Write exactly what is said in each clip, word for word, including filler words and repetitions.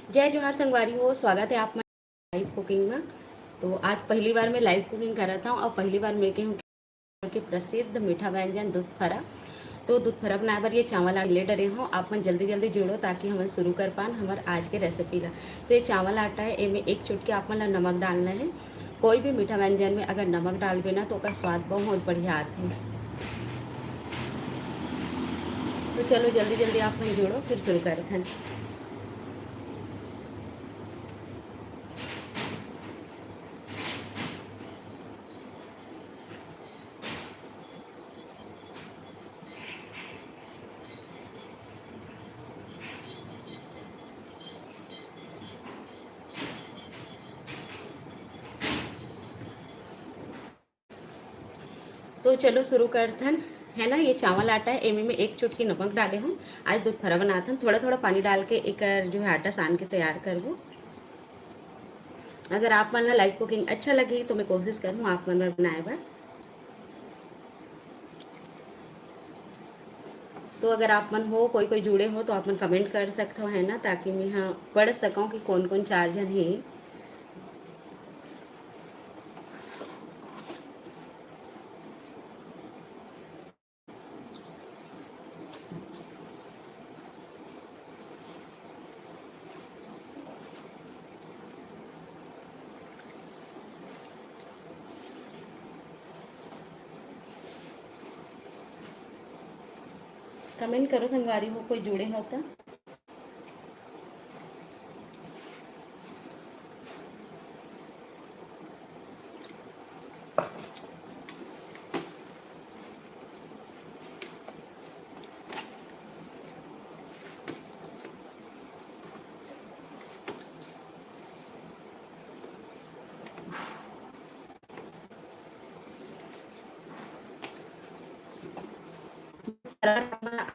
जय जोहार संगवारी हो, स्वागत है आप मन live cooking में। तो आज पहली बार मैं live cooking करत हूँ और पहली बार मैं कहूँ कि प्रसिद्ध मीठा व्यंजन दूध फरा। तो दूध फरा बनाए बर ये चावल आटा ले डरे हूँ। आप मन जल्दी जल्दी जुड़ो ताकि हमन शुरू कर पान हमर आज के recipe ला। तो ये चावल आटा है, एमे एक चुटकी आप मन ला नमक डालना है। कोई भी मीठा व्यंजन में अगर नमक डालबे ना तो ओकर स्वाद बहुत बढ़िया आथे। तो चलो जल्दी जल्दी आप मन जुड़ो, फिर शुरू करत हन। तो चलो शुरू करथन, है ना। ये चावल आटा है, एमे में एक चुटकी नमक डाले हूँ। आज दूध फरा बनाथन, थोड़ा थोड़ा पानी डाल के एकर जो है आटा सान के तैयार करबो। अगर आप मन ला live cooking अच्छा लगही तो मैं कोशिश करहूँ आप मन बर बनाए बर। तो अगर आप मन हो, कोई कोई जुड़े हो तो आप मन comment कर सकत हो, है ना, ताकि मैं हाँ पढ़ सकूँ कि कौन कौन चार जन हे। Comment करो संगवारी हो, कोई जुड़े हो तो।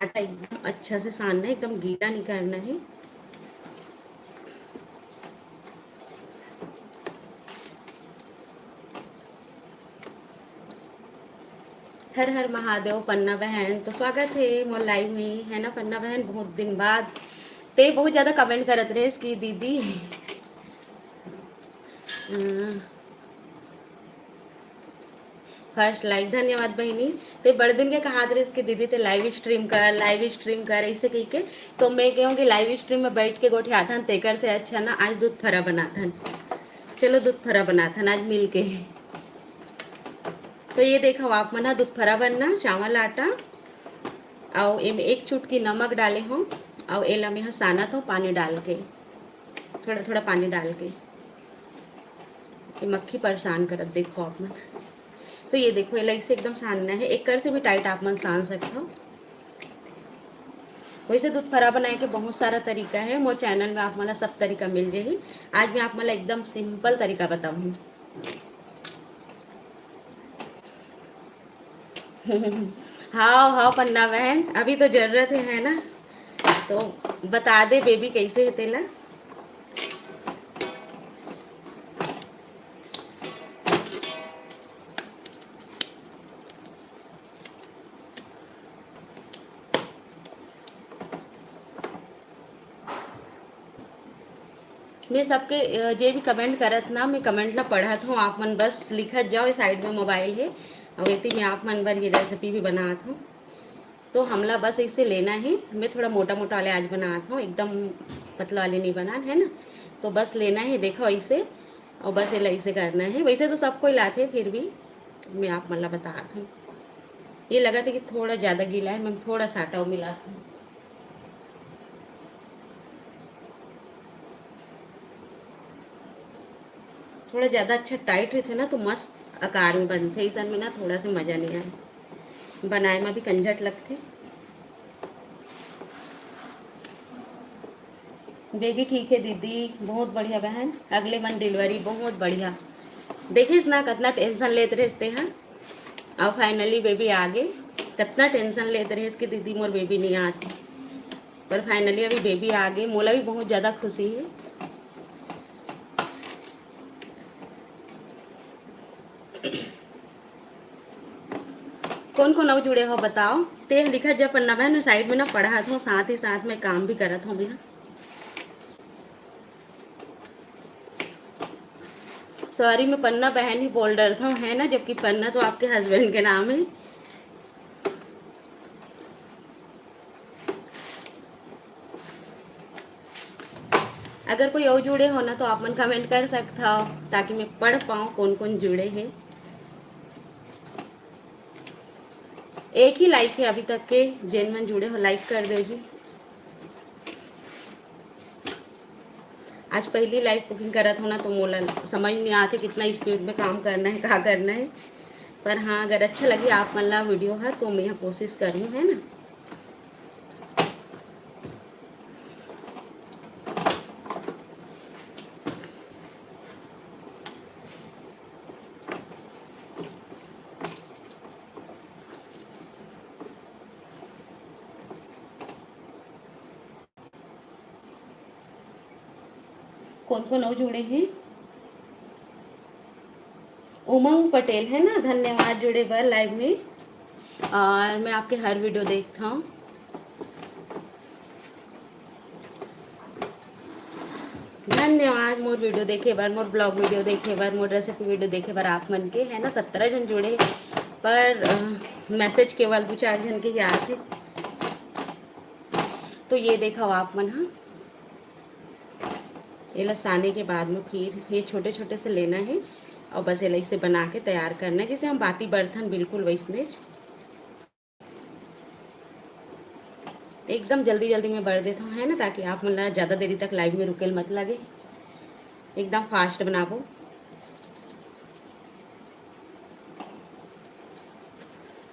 आटा एकदम अच्छा से सानना है, एकदम गीला नहीं करना है। हर हर महादेव पन्ना बहन, तो स्वागत है मोर live में, है ना पन्ना बहन, बहुत दिन बाद। ते बहुत ज्यादा comment करत रहे कि दीदी, अ, first like, धन्यवाद बहिनी। ते बड़ दिन के कहात रहिस कि दीदी ते live stream कर, live stream कर, ऐसे कह के। तो मैं कहूँ कि live stream में बैठ के गोठियाथन, तेकर से अच्छा ना आज दूध फरा बनाथन। चलो दूध फरा बनाथन आज मिल के। तो ये देखो आप मन ह दूध फरा बनना, चावल आटा, अउ एमे एक चुटकी नमक डाले हो, अउ एला मैं ह सानत हो पानी डाल के, थोड़ा थोड़ा पानी डाल के। ये मक्खी परेशान करत, देखो आप मन। तो ये देखो, एला इसे एकदम सानना है, एकर से भी tight आप मन सान सकते हो। वैसे दूध फरा बनाए के बहुत सारा तरीका है, मोर channel में आप मन ला सब तरीका मिल जाही। आज मैं आप मन ला एकदम simple तरीका बताऊँ। हाव हाव पन्ना बहन, अभी तो जरूरत है, है ना, तो बता दे baby कैसे है तेला। मैं सबके, अ, जे भी comment करत ना, मैं comment ला पढ़त हूँ, आप मन बस लिखत जाओ, side में mobile है, अउ एती मैं आप मन बर ये recipe भी बनात हूँ। तो हमला बस इसे लेना है, मैं थोड़ा मोटा मोटा वाले आज बनात हूँ, एकदम पतला वाले नहीं बनान, है ना। तो बस लेना है, देखो ऐसे, और बस एला ऐसे करना है। वैसे तो सब कोई लाथे, फिर भी मैं आप मन ला बतात हूँ। ये लगत है कि थोड़ा ज़्यादा गीला है, मैं थोड़ा सा आटा मिलात हूँ। थोड़ा ज़्यादा अच्छा tight रहिथे ना, तो मस्त आकार में बनथे, अइसन में ना थोड़ा सा मज़ा नहीं आए, बनाए में भी कंझट लगथे। Baby ठीक है दीदी, बहुत बढ़िया बहन, अगले मन delivery, बहुत बढ़िया। देखिस ना, कतना tension लेत रहिस तेहा, अब finally baby आ गे। कतना tension लेत रहिस कि दीदी मोर baby नहीं आत, पर finally अभी baby आ गे, मोला भी बहुत ज़्यादा खुशी है। कौन कौन अउ जुड़े हो बताओ। ते लिखा जब पन्ना बहन, मैं side में ना पढ़त हूँ, साथ ही साथ में काम भी करत हूँ भैया। सॉरी, मैं पन्ना बहन ही बोल डरथंव, है ना, जबकि पन्ना तो आपके हस्बैंड के नाम है। अगर कोई और जुड़े हो ना, तो आप मन कमेंट कर सकत हो, ताकि मैं पढ़ पाऊँ कौन कौन जुड़े हैं। एक ही लाइक है अभी तक के, जेन मन जुड़े हो, लाइक कर दो जी। आज पहली लाइव कुकिंग करत हो ना, तो मोला समझ नहीं आते कितना स्पीड में काम करना है, का करना है। पर हाँ, अगर अच्छा लगी आप मन ला वीडियो है, तो मैं यहाँ कोशिश करूँ, है ना। कौन कौन और जुड़े हैं? उमंग पटेल, है ना, धन्यवाद जुड़े बर लाइव में। और मैं आपके हर वीडियो देखता हूँ। धन्यवाद मोर वीडियो देखे बर, मोर ब्लॉग वीडियो देखे बर, मोर रेसिपी वीडियो देखे बर आप मन के, है ना, सत्रह जन जुड़े। पर मैसेज केवल दो चार जन के ही आथे। तो ये देखो आप मन, हाँ, एला साने के बाद में फिर ये छोटे छोटे से लेना है और बस एला इसे बना के तैयार करना है, जैसे हम बाती बरथन, बिल्कुल वैसने एकदम जल्दी जल्दी में बर देता हूँ, है ना, ताकि आप मन ला ज़्यादा देरी तक लाइव में रुकेल मत लगे, एकदम फास्ट बनाबो।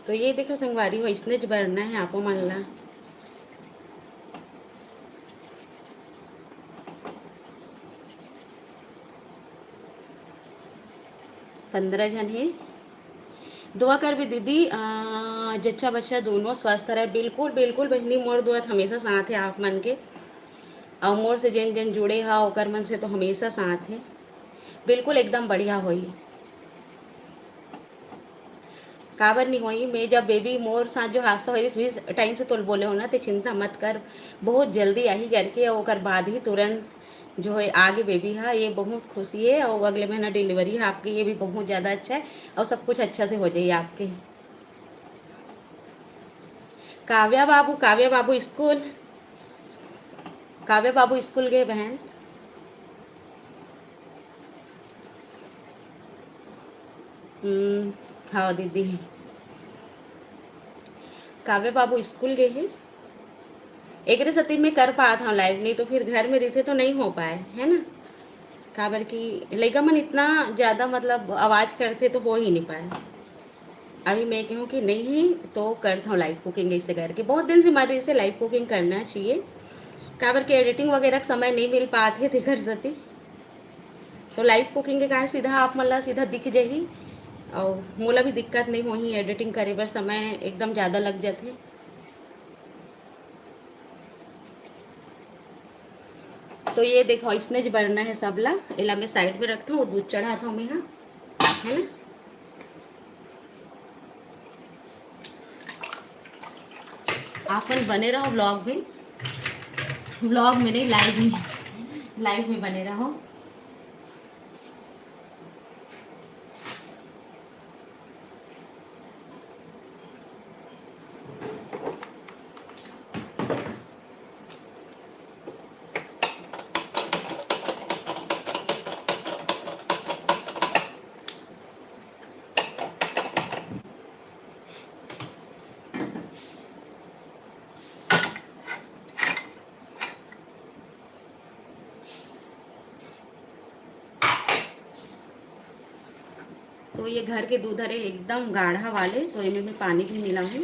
तो ये देखो संगवारी हो, इसने ज बरना है आपो मन ला। पंद्रह जन है। दुआ करबे दीदी, अ, जच्चा बच्चा दोनों स्वस्थ रहे। बिल्कुल, बिल्कुल बहिनी, मोर दुआ त हमेशा साथ है आप मन के। अउ मोर से जेन जेन जुड़े हा, ओकर मन से तो हमेशा साथ है। बिल्कुल एकदम बढ़िया होई। काबर नहीं होई, मैं जब बेबी मोर साथ जो हादसा होइस, उस टाइम से तो बोले हो ना, ते चिंता मत कर, बहुत जल्दी आही करके, ओकर बाद ही तुरंत जो है आगे बेबी हा, ये बहुत खुशी है। और अगले महीना डिलीवरी है आपकी, ये भी बहुत ज़्यादा अच्छा है और सब कुछ अच्छा से हो जाए आपके। काव्या बाबू, काव्या बाबू स्कूल, काव्या बाबू स्कूल गए बहन। हम्म, हाँ दीदी, काव्या बाबू स्कूल गए हैं, एकरे सेती मैं कर पात हूँ लाइव, नहीं तो फिर घर में रहते तो नहीं हो पाए, है ना। काबर कि लइका मन इतना ज़्यादा मतलब आवाज़ करते तो हो ही नहीं पाए। अभी मैं कहूँ कि नहीं तो करता हूँ लाइव कुकिंग ऐसे करके। बहुत दिन से मर रही से लाइव कुकिंग करना चाहिए, काबर कि एडिटिंग वगैरह का समय नहीं मिल पाते थे घर सेती। तो लाइव कुकिंग के काहे सीधा आप मन ला सीधा दिख जाही, और मोला भी दिक्कत नहीं होही, एडिटिंग करे बर समय एकदम ज़्यादा लग जाते। तो ये देखो, इसने जो बरना है सबला, एला मैं साइड में रखता हूँ, दूध चढ़ाता हूँ मैं, हाँ, है ना। आप मन बने रहो व्लॉग में, व्लॉग में नहीं, लाइव में, लाइव में बने रहो। तो ये घर के दूध हरे एकदम गाढ़ा वाले, तो एमे मैं पानी भी मिलाहूँ।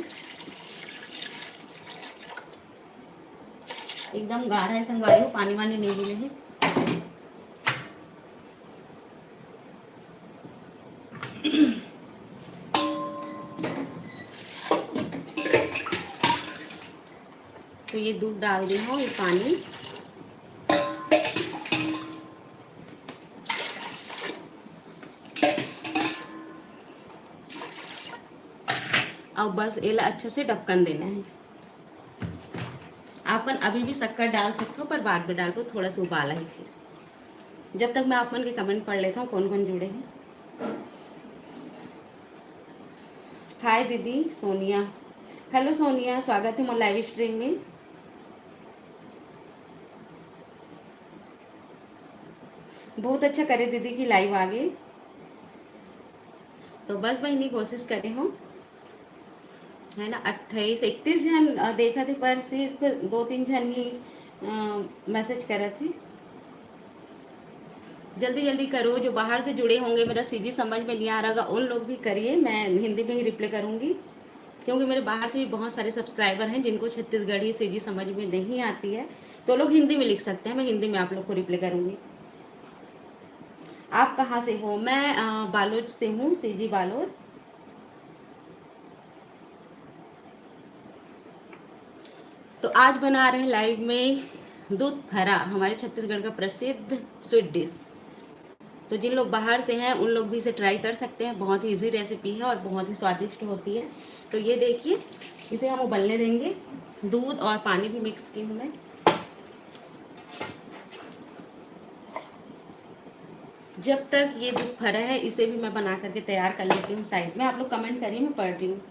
एकदम गाढ़ा है संगवारी हो, पानी वानी नहीं मिले है। तो ये दूध डाल दे हो, ये पानी, और बस एला अच्छा से ढक्कन देना है। आपन अभी भी शक्कर डाल सकते हो, पर बाद में डालबो, थोड़ा सा उबाला ही फिर। जब तक मैं आप मन के comment पढ़ लेथव, कौन कौन जुड़े हे। हाय दीदी सोनिया। हेलो सोनिया, स्वागत हे मोर live stream में। बहुत अच्छा करे दीदी कि live आ गे। तो बस बहिनी, कोशिश करे हव, है ना, अट्ठाईस इकतीस झन, अ, देखत हे, पर सिर्फ दो तीन झन ही, अ, message करत हे। जल्दी जल्दी करो, जो बाहर से जुड़े होंगे, मेरा सीजी समझ में नहीं आ रहा, उन लोग भी करिए, मैं हिंदी में ही reply करूँगी, क्योंकि मेरे बाहर से भी बहुत सारे subscriber हैं जिनको छत्तीसगढ़ी सीजी समझ में नहीं आती है, तो लोग हिंदी में लिख सकते हैं, मैं हिंदी में आप लोग को reply करूँगी। आप कहाँ से हो? मैं, अ, बालोद से हूँ, सीजी बालोद। तो आज बना रहे हैं live में दूध फरा, हमारे छत्तीसगढ़ का प्रसिद्ध sweet dish। तो जिन लोग बाहर से हैं, उन लोग भी इसे try कर सकते हैं। बहुत ही easy recipe है और बहुत ही स्वादिष्ट होती है। तो ये देखिए, इसे हम उबलने देंगे। दूध और पानी भी mix की हूँ मैं। जब तक ये दूध फरा है, इसे भी मैं बना करके तैयार कर लेती हूँ side में। आप लोग comment करिए, मैं पढ़ रही हूँ।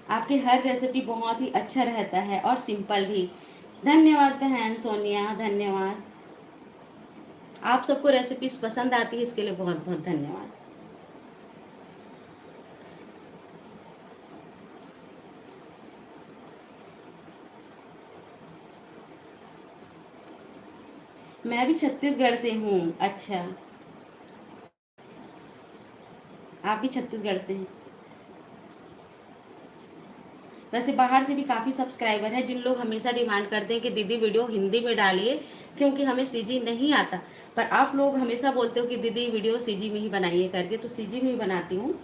आपके हर recipe बहुत ही अच्छा रहता है और simple भी। धन्यवाद बहन सोनिया, धन्यवाद। आप सबको recipes पसंद आती है, इसके लिए बहुत बहुत धन्यवाद। मैं भी छत्तीसगढ़ से हूँ। अच्छा, आप भी छत्तीसगढ़ से हैं। वैसे बाहर से भी काफ़ी subscriber हैं, जिन लोग हमेशा demand करते हैं कि दीदी video हिंदी में डालिए, क्योंकि हमें सीजी नहीं आता। पर आप लोग हमेशा बोलते हो कि दीदी video सीजी में ही बनाइए करके, तो सीजी में ही बनाती हूँ।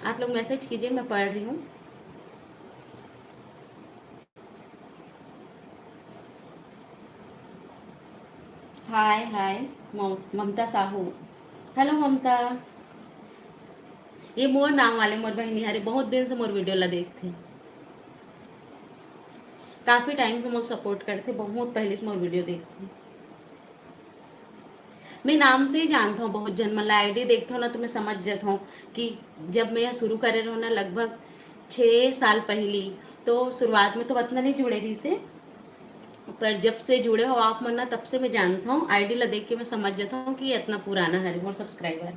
आप लोग message कीजिए, मैं पढ़ रही हूँ। हाय हाय, मम-, ममता साहू। हेलो ममता। ये मोर नाम वाले मोर बहिनी हरे, बहुत दिन से मोर video ला देखथे, काफ़ी time से मोर support करथे, बहुत पहले से मोर video देखथे। मैं नाम से ही जानत हूँ, बहुत जन मन ला ID देखत हूँ ना, तो मैं समझ जात हूँ कि जब मैं यह शुरू करे रहूँ ना, लगभग छः साल पहली, तो शुरुआत में तो अतना नहीं जुड़े रही से, पर जब से जुड़े हो आप मन ना, तब से मैं जानत हूँ, ID ला देख के मैं समझ जात हूँ कि ये इतना पुराना है मोर subscriber।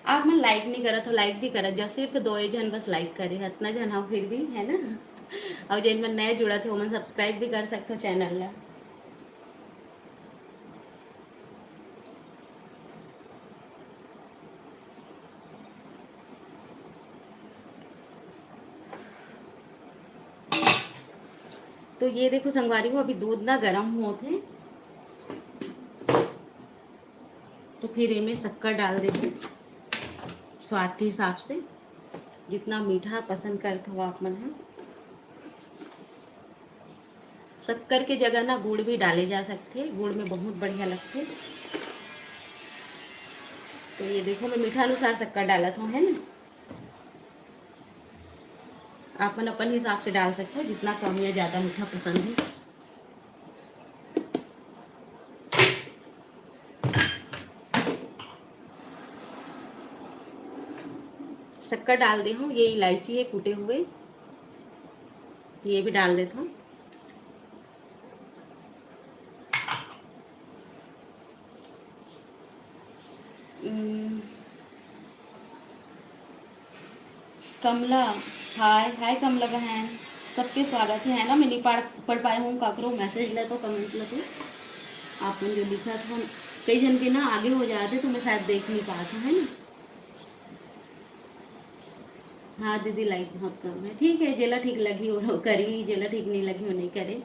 आप मन like नहीं करत हो, like भी करत जाओ, सिर्फ दो ही झन बस like करे, इतना झन हो फिर भी, है ना। और जिन मन नए जुड़त हो, मन subscribe भी कर सकते हो channel ला। तो ये देखो संगवारी हो, अभी दूध ना गरम होत हे, तो फिर एमे शक्कर डाल देते स्वाद के हिसाब से, जितना मीठा पसंद करत हो आप मन ह। शक्कर के जगह ना गुड़ भी डाले जा सकथे, गुड़ में बहुत बढ़िया लगथे। तो ये देखो, मैं मीठा अनुसार शक्कर डालत हूँ, है ना। आप मन अपन हिसाब से डाल सकते हो, जितना कम या ज़्यादा मीठा पसंद है। शक्कर डाल दे हूँ, ये इलायची है कूटे हुए, ये भी डाल देता हूँ। उम, कमला, हाय, हाय कमला बहन, सबके स्वागत है, है ना। मैं नहीं पढ़, पढ़ पाए हूँ काकरो message ला तो, comment ला तो, आप मन जो लिखत हो, कई झन के ना आगे हो जाथे तो मैं शायद देख नहीं पात हूँ, है ना। हाँ दीदी, like बहुत कम है। ठीक है, जेला ठीक लगी वो करी, जेला ठीक नहीं लगी वो नहीं करे।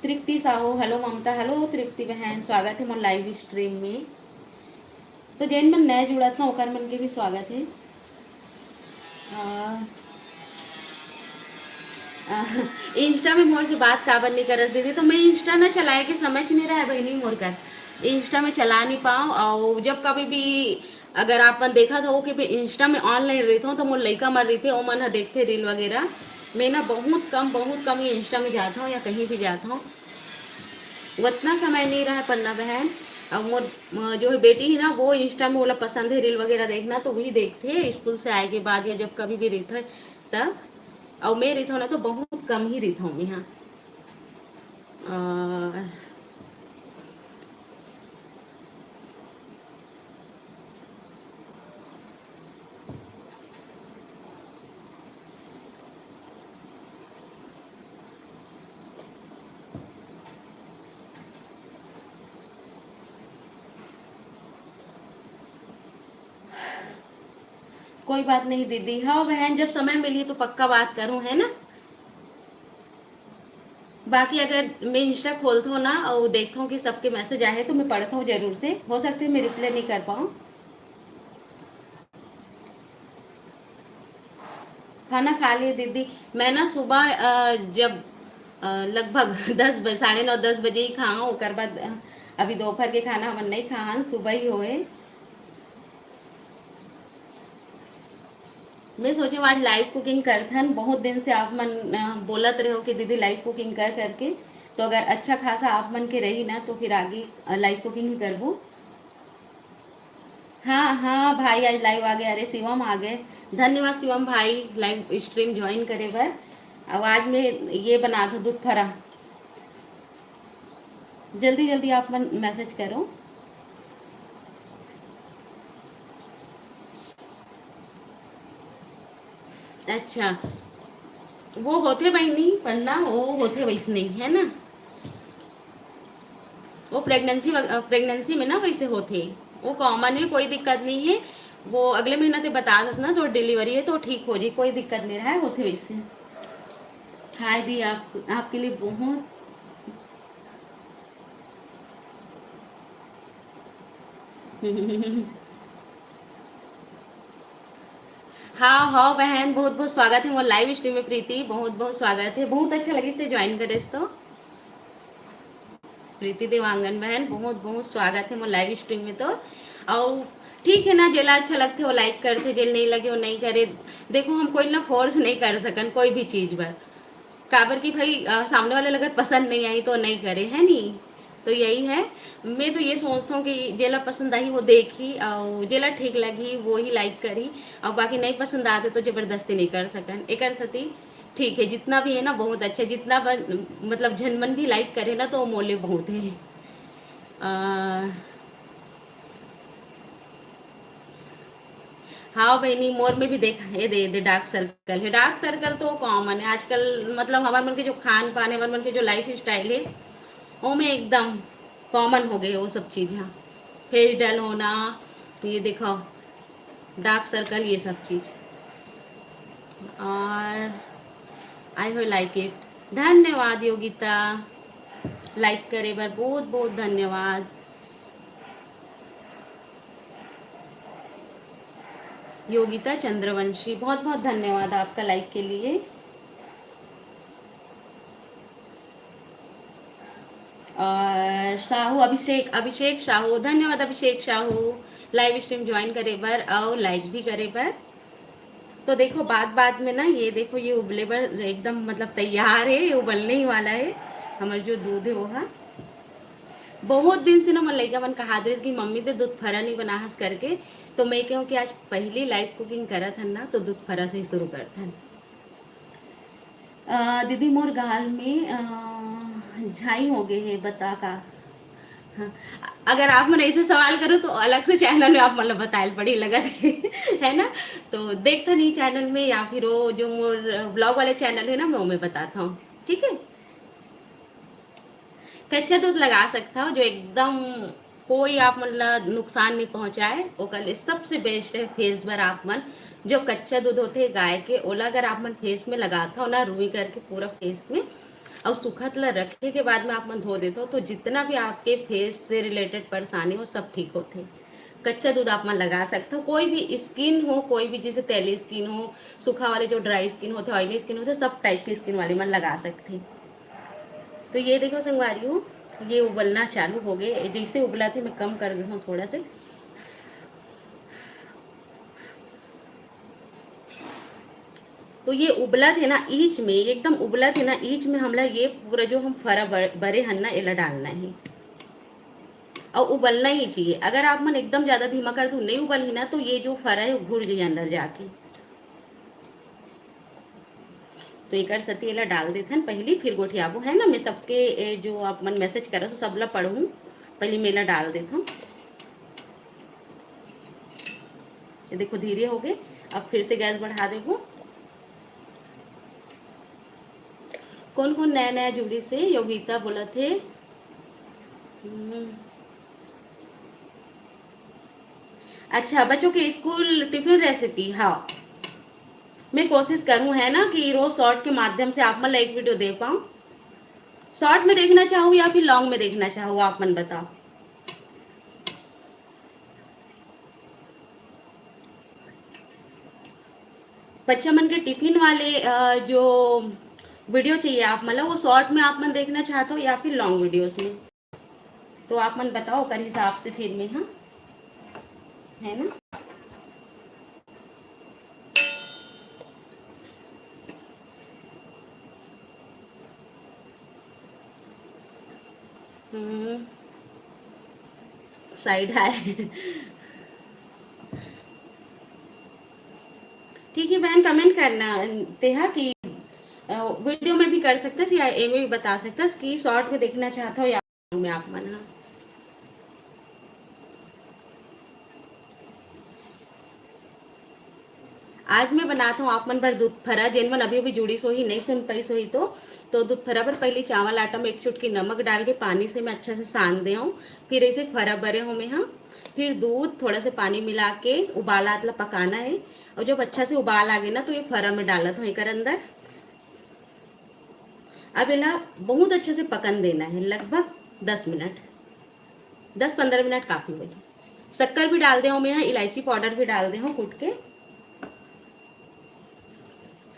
तृप्ति साहू, hello ममता, hello तृप्ति बहन, स्वागत हे मोर live stream में। तो जेन मन नए जुड़त ना, ओकर मन के भी स्वागत हे। आ, आ, Insta में मोर से बात काबर नहीं करत दीदी? तो मैं Insta ना चलाए के समय नहीं रहा बहनी मोर कर, Insta में चला नहीं पाऊँ। और जब कभी भी अगर आप मन देखत हो कि मैं Insta में online रहता हूँ, तो मोर लइका मन रहिथे, ओमन ह देखथे reel वगैरह। मैं ना बहुत कम, बहुत कम ही Insta में जाता हूँ या कहीं भी जाता हूँ, उतना समय नहीं रहा पन्ना बहन। और मोर, म-, जो है बेटी है ना, वो Insta में ओला पसंद है reel वगैरह देखना, तो वही देखथे स्कूल से आए के बाद या जब कभी भी रहता है तब। और मैं रहता हूँ ना, तो बहुत कम ही रहता हूँ मैं यहाँ। और कोई बात नहीं दीदी, हाँ बहन, जब समय मिली तो पक्का बात करूँ, है ना? बाकी अगर मैं Insta खोलता हूँ ना और देखता हूँ कि सबके message आए हैं, तो मैं पढ़ता हूँ जरूर से। हो सकता है मैं reply नहीं कर पाऊँ। खाना खा लिए दीदी? मैं ना सुबह, अ, जब, अ, लगभग दस बजे, साढ़े नौ, दस बजे ही खाऊँ, ओकर बाद, अ, अभी दोपहर के खाना हमन नहीं खान, सुबह ही होए। मैं सोचे आज live cooking करथन, बहुत दिन से आप मन, अ, बोलत रहे हो कि दीदी live cooking कर करके, तो अगर अच्छा खासा आप मन के रही ना, तो फिर आगे, अ, live cooking ही करबो। हाँ, हाँ भाई, आज live आ गए। अरे शिवम आ गए, धन्यवाद शिवम भाई live stream join करे बर। अब आज मैं ये बना दूँ दूध फरा, जल्दी जल्दी आप मन message करो। अच्छा, वो होथे बहिनी पन्ना, वो होथे वैसने, है ना? वो प्रेगनेंसी वग-, अ, प्रेगनेंसी में ना वैसे होथे, वो कॉमन है, कोई दिक्कत नहीं है। वो अगले महीना ते बता दस ना, तो डिलीवरी है तो ठीक हो जाए, कोई दिक्कत नहीं रहा है, होथे वैसे। हाय दी, आप, आपके लिए बहुत हाँ, हाँ बहन, बहुत बहुत स्वागत है मोर live stream में। प्रीति, बहुत बहुत स्वागत है, बहुत अच्छा लगिस ते join करेस तो। प्रीति देवांगन बहन, बहुत बहुत स्वागत है मोर live stream में तो। और ठीक है ना, जेला अच्छा लगथे वो like करथे, जेल नहीं लगे वो नहीं करे। देखो, हम कोई ना force नहीं कर सकन कोई भी चीज बर, काबर कि भाई, अ, सामने वाले ला अगर पसंद नहीं आई तो नहीं करे, है नी? तो यही है, मैं तो ये सोचता हूँ कि जेला पसंद आही वो देखी, और जेला ठीक लगी वो ही like करी, और बाकी नहीं पसंद आते तो जबरदस्ती नहीं कर सकन। एकर सेती ठीक है, जितना भी है ना बहुत अच्छा, जितना बन, मतलब झनमन भी like करे ना तो मोले बहुत है। अ, हाँ बहनी, मोर में भी देख, ये दे, ये दे dark circle है। Dark circle तो common है आजकल, मतलब हमर मन के जो खान पान है, हमर मन के जो life style है, वो में एकदम common हो गए वो सब चीज। हाँ, face dull होना, ये देखो dark circle, ये सब चीज। और I hope like it। धन्यवाद योगिता, like करे बर बहुत बहुत धन्यवाद। योगिता चंद्रवंशी, बहुत बहुत धन्यवाद आपका like के लिए। और साहू अभिषेक, अभिषेक साहू, धन्यवाद अभिषेक साहू, live stream join करे बर और like भी करे बर। तो देखो, बात बात में ना, ये देखो, ये उबले बर एकदम मतलब तैयार है, ये उबलने ही वाला है। हमर जो दूध है वो है, बहुत दिन से ना मन लइका मन कहा दे कि मम्मी दे दूध फरा नहीं बनाहस करके। तो मैं कहूँ कि आज पहली live cooking करत हन ना, तो दूध फरा से ही शुरू करत हन। अ, दीदी मोर गाल में, अ, झाई हो गए है, बता का? हाँ, अगर आप मन ऐसे सवाल करो तो अलग से channel में आप मतलब बताए पड़ी लगत है, है ना? तो देखता नहीं channel में, या फिर वो जो मोर vlog वाले channel है ना, मैं वो में बताता हूँ, ठीक है? कच्चा दूध लगा सकता हो, जो एकदम कोई आप मन ला नुकसान नहीं पहुंचाए, ओकर लिए सबसे best है face बर आप मन जो कच्चा दूध होथे गाय के, ओला अगर आप मन face में लगात हो ना, रुई करके पूरा face में, अउ सूखत ला रखे के बाद में आप मन धो देथो, तो जितना भी आपके फेस से रिलेटेड परेशानी हो, सब ठीक होथे। कच्चा दूध आप मन लगा सकथो, कोई भी स्किन हो, कोई भी, जैसे तेली स्किन हो, सूखा वाले जो ड्राई स्किन होथे, ऑयली स्किन होथे, सब टाइप के स्किन वाले मन लगा सकथे। तो ये देखो संगवारी हो, ये उबलना चालू हो गए। जैसे उबला थे, मैं कम कर देता हूँ थोड़ा से। तो ये उबला थे ना ईच में, एकदम उबला थे ना ईच में हमला ये पूरा जो हम फरा बर-, बरे हन ना, एला डालना है। और उबलना ही चाहिए। अगर आप मन एकदम ज्यादा धीमा कर दू, नहीं उबल ही ना, तो ये जो फरा है, वो घुल जाइए अंदर जाके। तो एकर सेती एला डाल देथन पहली, फिर गोठियाबो, है ना। मैं सबके, ए, जो आप मन मैसेज करो, सब ला पढ़ूँ, पहली मैं एला डाल देथन। ये देखो, धीरे हो गए। अब फिर से गैस बढ़ा देबो। कौन कौन नया नया जुड़ी से योगिता बोलत हे? हम्म। अच्छा, बच्चों के स्कूल टिफिन रेसिपी, हाँ, मैं कोशिश करूँ, है ना, कि रोज शॉर्ट के माध्यम से आप मन ला एक वीडियो दे पाऊँ। शॉर्ट में देखना चाहूँ या फिर लॉन्ग में देखना चाहूँ, आप मन बताओ। बच्चा मन के टिफिन वाले, अ, जो वीडियो चाहिए आप मन ला, वो शॉर्ट में आप मन देखना चाहते हो या फिर लॉन्ग वीडियोस में, तो आप मन बताओ, ओकर हिसाब से फिर मैं, हाँ, है ना। हम्म, साइड है। ठीक है बहन, कमेंट करना तेहा कि, अ, वीडियो में भी कर सकते हैं या ए में भी बता सकते हैं कि शॉर्ट में देखना चाहता हो या में आप मन ह। आज मैं बनात हूँ आप मन बर दूध फरा, जेन मन अभी अभी जुड़ीस होही, नहीं सुन पाइस होही तो, तो दूध फरा बर पहले चावल आटा में एक चुटकी नमक डाल के पानी से मैं अच्छा से सान दे हूँ। फिर ऐसे फरा बरे हूँ मैं, हाँ। फिर दूध थोड़ा से पानी मिला के उबाल आत ला पकाना है, और जब अच्छा से उबाल आ गए ना, तो ये फरा में डालत हूँ एकर अंदर। अब एला बहुत अच्छे से पकन देना है, लगभग दस मिनट, दस पंद्रह मिनट काफ़ी होही। शक्कर भी डाल दे हूँ मैं यहाँ, इलायची पाउडर भी डाल दे हूँ कूट के।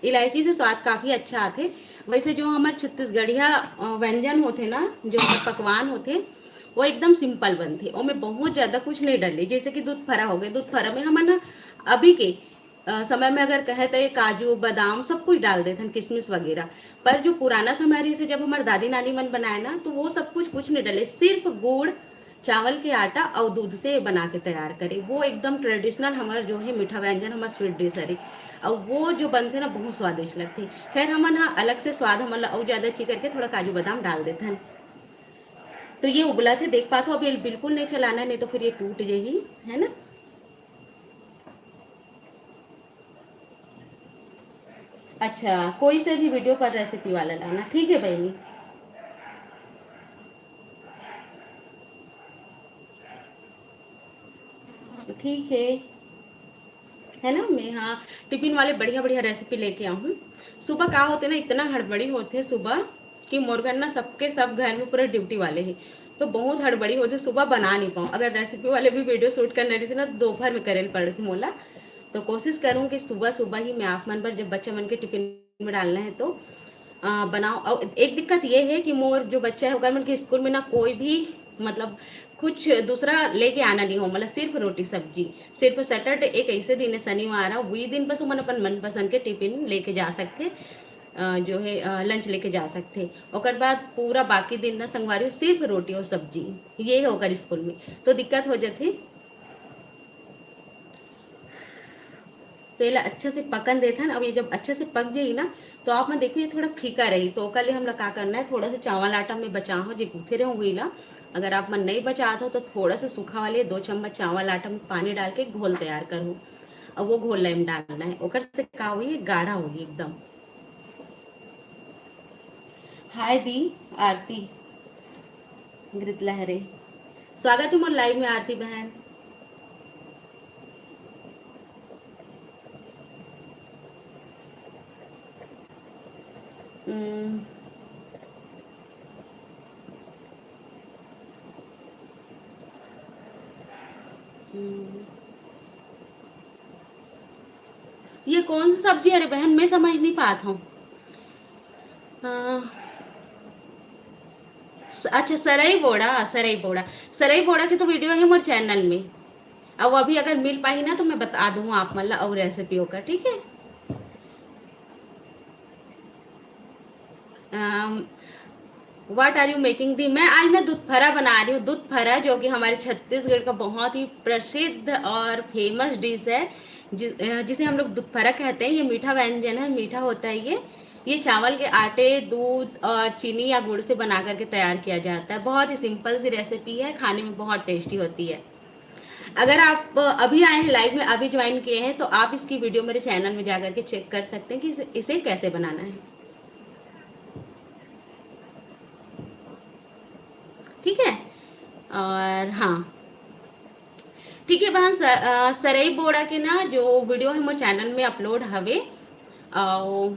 इलायची से स्वाद काफ़ी अच्छा आथे। वैसे जो हमर छत्तीसगढ़िया, अ, व्यंजन होथे ना, जो हमर पकवान होथे, वो एकदम सिंपल बनथे, ओमे बहुत ज़्यादा कुछ नहीं डले। जैसे कि दूध फरा हो गए, दूध फरा में हमन ना अभी के, अ, समय में अगर कहे तो ये काजू, बादाम सब कुछ डाल देथन, किशमिश वगैरह। पर जो पुराना समय रहिसे, जब हमर दादी नानी मन बनाए ना, तो वो सब कुछ, कुछ नहीं डले, सिर्फ गुड़, चावल के आटा और दूध से बना के तैयार करे। वो एकदम ट्रेडिशनल हमर जो है मीठा व्यंजन, हमर स्वीट डिश हरे। और वो जो बनथे ना, बहुत स्वादिष्ट लगथे। खैर, हमन हा अलग से स्वाद हमन ला और ज़्यादा अच्छी करके थोड़ा काजू बादाम डाल देथन। तो ये उबलत हे, देख पात हो, अब ये बिल्कुल नहीं चलाना है, नहीं तो फिर ये टूट जाही, है ना। अच्छा, कोई से भी वीडियो पर रेसिपी वाला लाना, ठीक है बहनी। ठीक है, है ना। मैं, हाँ, टिफिन वाले बढ़िया बढ़िया रेसिपी लेके आऊँ। सुबह का होथे ना, इतना हड़बड़ी होथे सुबह कि मोर घर ना सबके सब घर में पूरा ड्यूटी वाले हैं, तो बहुत हड़बड़ी होथे, सुबह बना नहीं पाऊँ। अगर रेसिपी वाले भी वीडियो शूट करना रहिसे ना, तो दोपहर में करे ल पड़थे मोला। तो कोशिश करूँ कि सुबह सुबह ही मैं आप मन बर, जब बच्चा मन के टिफिन में डालना है तो, अ, बनाओ। और एक दिक्कत ये है कि मोर जो बच्चा है, ओकर मन के स्कूल में ना कोई भी, मतलब, कुछ दूसरा लेके आना नहीं हो, मतलब सिर्फ रोटी सब्जी। सिर्फ सैटरडे एक ऐसे दिन है, शनिवार है, वही दिन बस ओमन अपन मनपसंद के टिफिन लेके जा सकथे, अ, जो है, अ, लंच लेके जा सकथे। ओकर बाद पूरा बाकी दिन ना संगवारी हो सिर्फ रोटी और सब्जी, ये है ओकर स्कूल में, तो दिक्कत हो जाथे। तो एला अच्छा से पकन देथन। अब ये जब अच्छा से पक जाही ना, तो आप मन देखो, ये थोड़ा फीका रही, तो ओकर लिए हमला का करना है, थोड़ा सा चावल आटा में बचा हो, जे गूथे रहो वही ला। अगर आप मन नहीं बचात हो, तो थोड़ा सा सूखा वाले दो चम्मच चावल आटा में पानी डाल के घोल तैयार करो। अब वो घोल ला एम डालना है, ओकर से का होही, गाढ़ा होही एकदम। हाय दी आरती गृत लहरे, स्वागत है मोर लाइव में आरती बहन। हम्म, हम्म। ये कौन सी सब्जी है रे बहन, मैं समझ नहीं पात हूँ। अ, स-, अच्छा, सरई बोड़ा, सरई बोड़ा, सरई बोड़ा के तो video है मोर channel में। अब अभी अगर मिल पाही ना तो मैं बता दूँ आप मन ला अउ recipe ओकर, ठीक है? अम, What are you making दी? मैं आज ना दूध फरा बना रही हूँ। दूध फरा जो कि हमारे छत्तीसगढ़ का बहुत ही प्रसिद्ध और famous dish है, जि-, अ, जिसे हम लोग दूध फरा कहते हैं। ये मीठा व्यंजन है, मीठा होता है ये। ये चावल के आटे, दूध और चीनी या गुड़ से बना करके तैयार किया जाता है। बहुत ही simple सी recipe है, खाने में बहुत tasty होती है। अगर आप अभी आए हैं live में, अभी join किए हैं, तो आप इसकी video मेरे channel में जा करके check कर सकते हैं कि इसे, इसे कैसे बनाना है। ठीक है, और हाँ, ठीक है बहन, स-, अ, सरई बोड़ा के ना जो video है मोर channel में upload हवे, अउ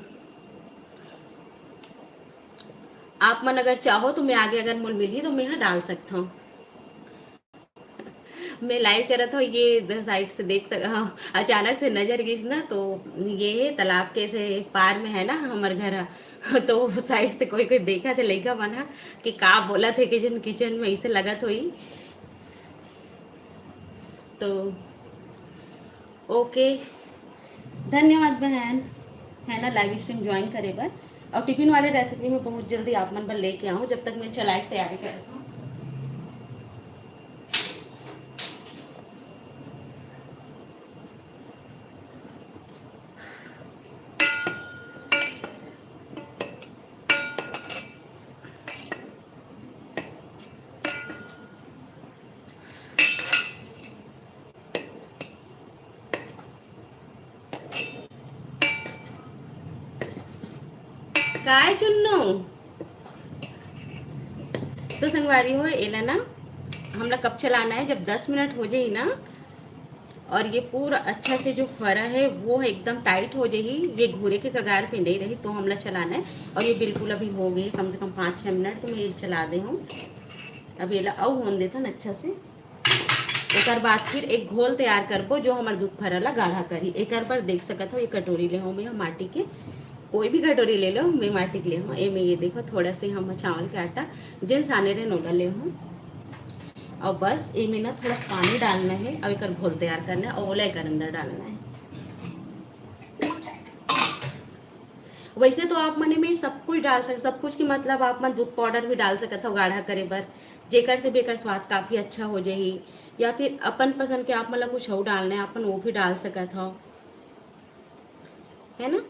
आप मन अगर चाहो तो मैं आगे अगर मोर मिलही तो मैं यहाँ डाल सकता हूँ। मैं live करत हूँ, ये द-, side से देख सक-, हाँ, अचानक से नजर गिस ना, तो ये है तालाब के से पार में है ना हमर घर ह। तो वो side से कोई कोई देखा थे लइका मन ह कि का बोलत हे kitchen, kitchen में, इसे लगत होई। तो OK, धन्यवाद बहन, है ना, live stream join करे बर। और टिफिन वाले recipe में बहुत जल्दी आप मन बर लेके आऊँ, जब तक मैं चलाए के तैयारी करत हूँ। काय चुन्नू? तो संगवारी हो, एला ना हमला कब चलाना है, जब दस मिनट हो जाही ना, और ये पूरा अच्छा से जो फरा है वो एकदम tight हो जाही, ये घूरे के कगार पे नहीं रही, तो हमला चलाना है। और ये बिल्कुल अभी हो गई कम से कम पाँच छः मिनट, तो मैं ये चला दे हूँ। अब एला अउ होन देथन अच्छा से। ओकर बाद फिर एक घोल तैयार करबो जो हमर दूध फरा ला गाढ़ा करही। एकर बर देख सकत हो, ये कटोरी ले हूँ मैं माटी के, कोई भी कटोरी ले लो, मैं माटी के ले हूँ। एमे ये देखो, थोड़ा से हम चावल के आटा जेन साने रहे नोला ले हूँ, और बस एमे ना थोड़ा पानी डालना है और एकर घोल तैयार करना है और ओला एकर अंदर डालना है। वैसे तो आप मन एमे सब कुछ डाल सक, सब कुछ के मतलब आप मन दूध पाउडर भी डाल सकत हो गाढ़ा करे बर, जेकर से भी एकर स्वाद काफ़ी अच्छा हो जाही, या फिर अपन पसंद के आप मन ला कुछ अउ डालना है, अपन वो भी डाल सकत हो, है ना?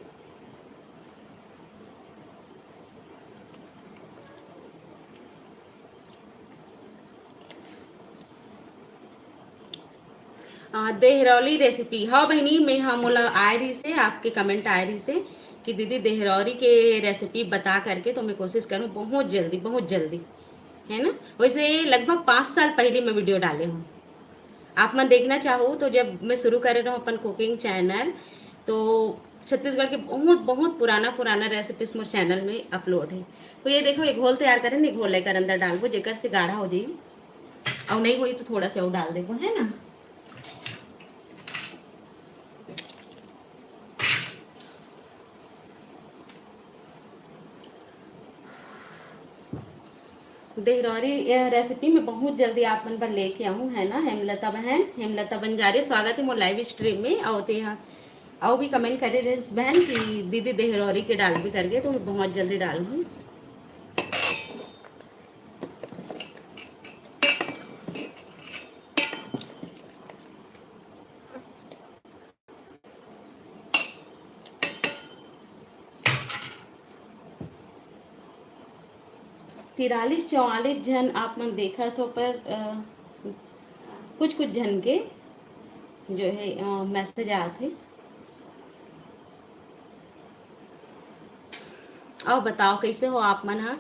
अ, देहरौली recipe, हाँ बहिनी, मैं, हाँ, मोला आए रहिस हे, आपके comment आए रहिस हे कि दीदी देहरौली के recipe बता करके, तो मैं कोशिश करूँ बहुत जल्दी, बहुत जल्दी, है ना। वैसे लगभग पाँच साल पहले मैं video डाले हूँ, आप मन देखना चाहो तो। जब मैं शुरू करे रहूँ अपन cooking channel, तो छत्तीसगढ़ के बहुत, बहुत पुराना, पुराना recipes मोर channel में upload है। तो ये देखो, ये घोल तैयार करें, ये घोल लेकर अंदर डालबो, जेकर से गाढ़ा हो जाई, और नहीं होई तो थोड़ा सा और डाल देबो, है ना। देहरौरी, यह recipe मैं बहुत जल्दी आप मन बर लेके आऊँ, है ना। हेमलता बहन, हेमलता बंजारे, स्वागत है मोर live stream में। और ते यहाँ, और भी comment करे रहे बहन कि दीदी देहरौरी के डालबे करके, तो मैं बहुत जल्दी डालूँ। तिरालीस चौवालीस झन आप मन देखत हो, पर, अ, कुछ कुछ झन के जो है, अ, message आत हे। और बताओ, कैसे हो आप मन ह?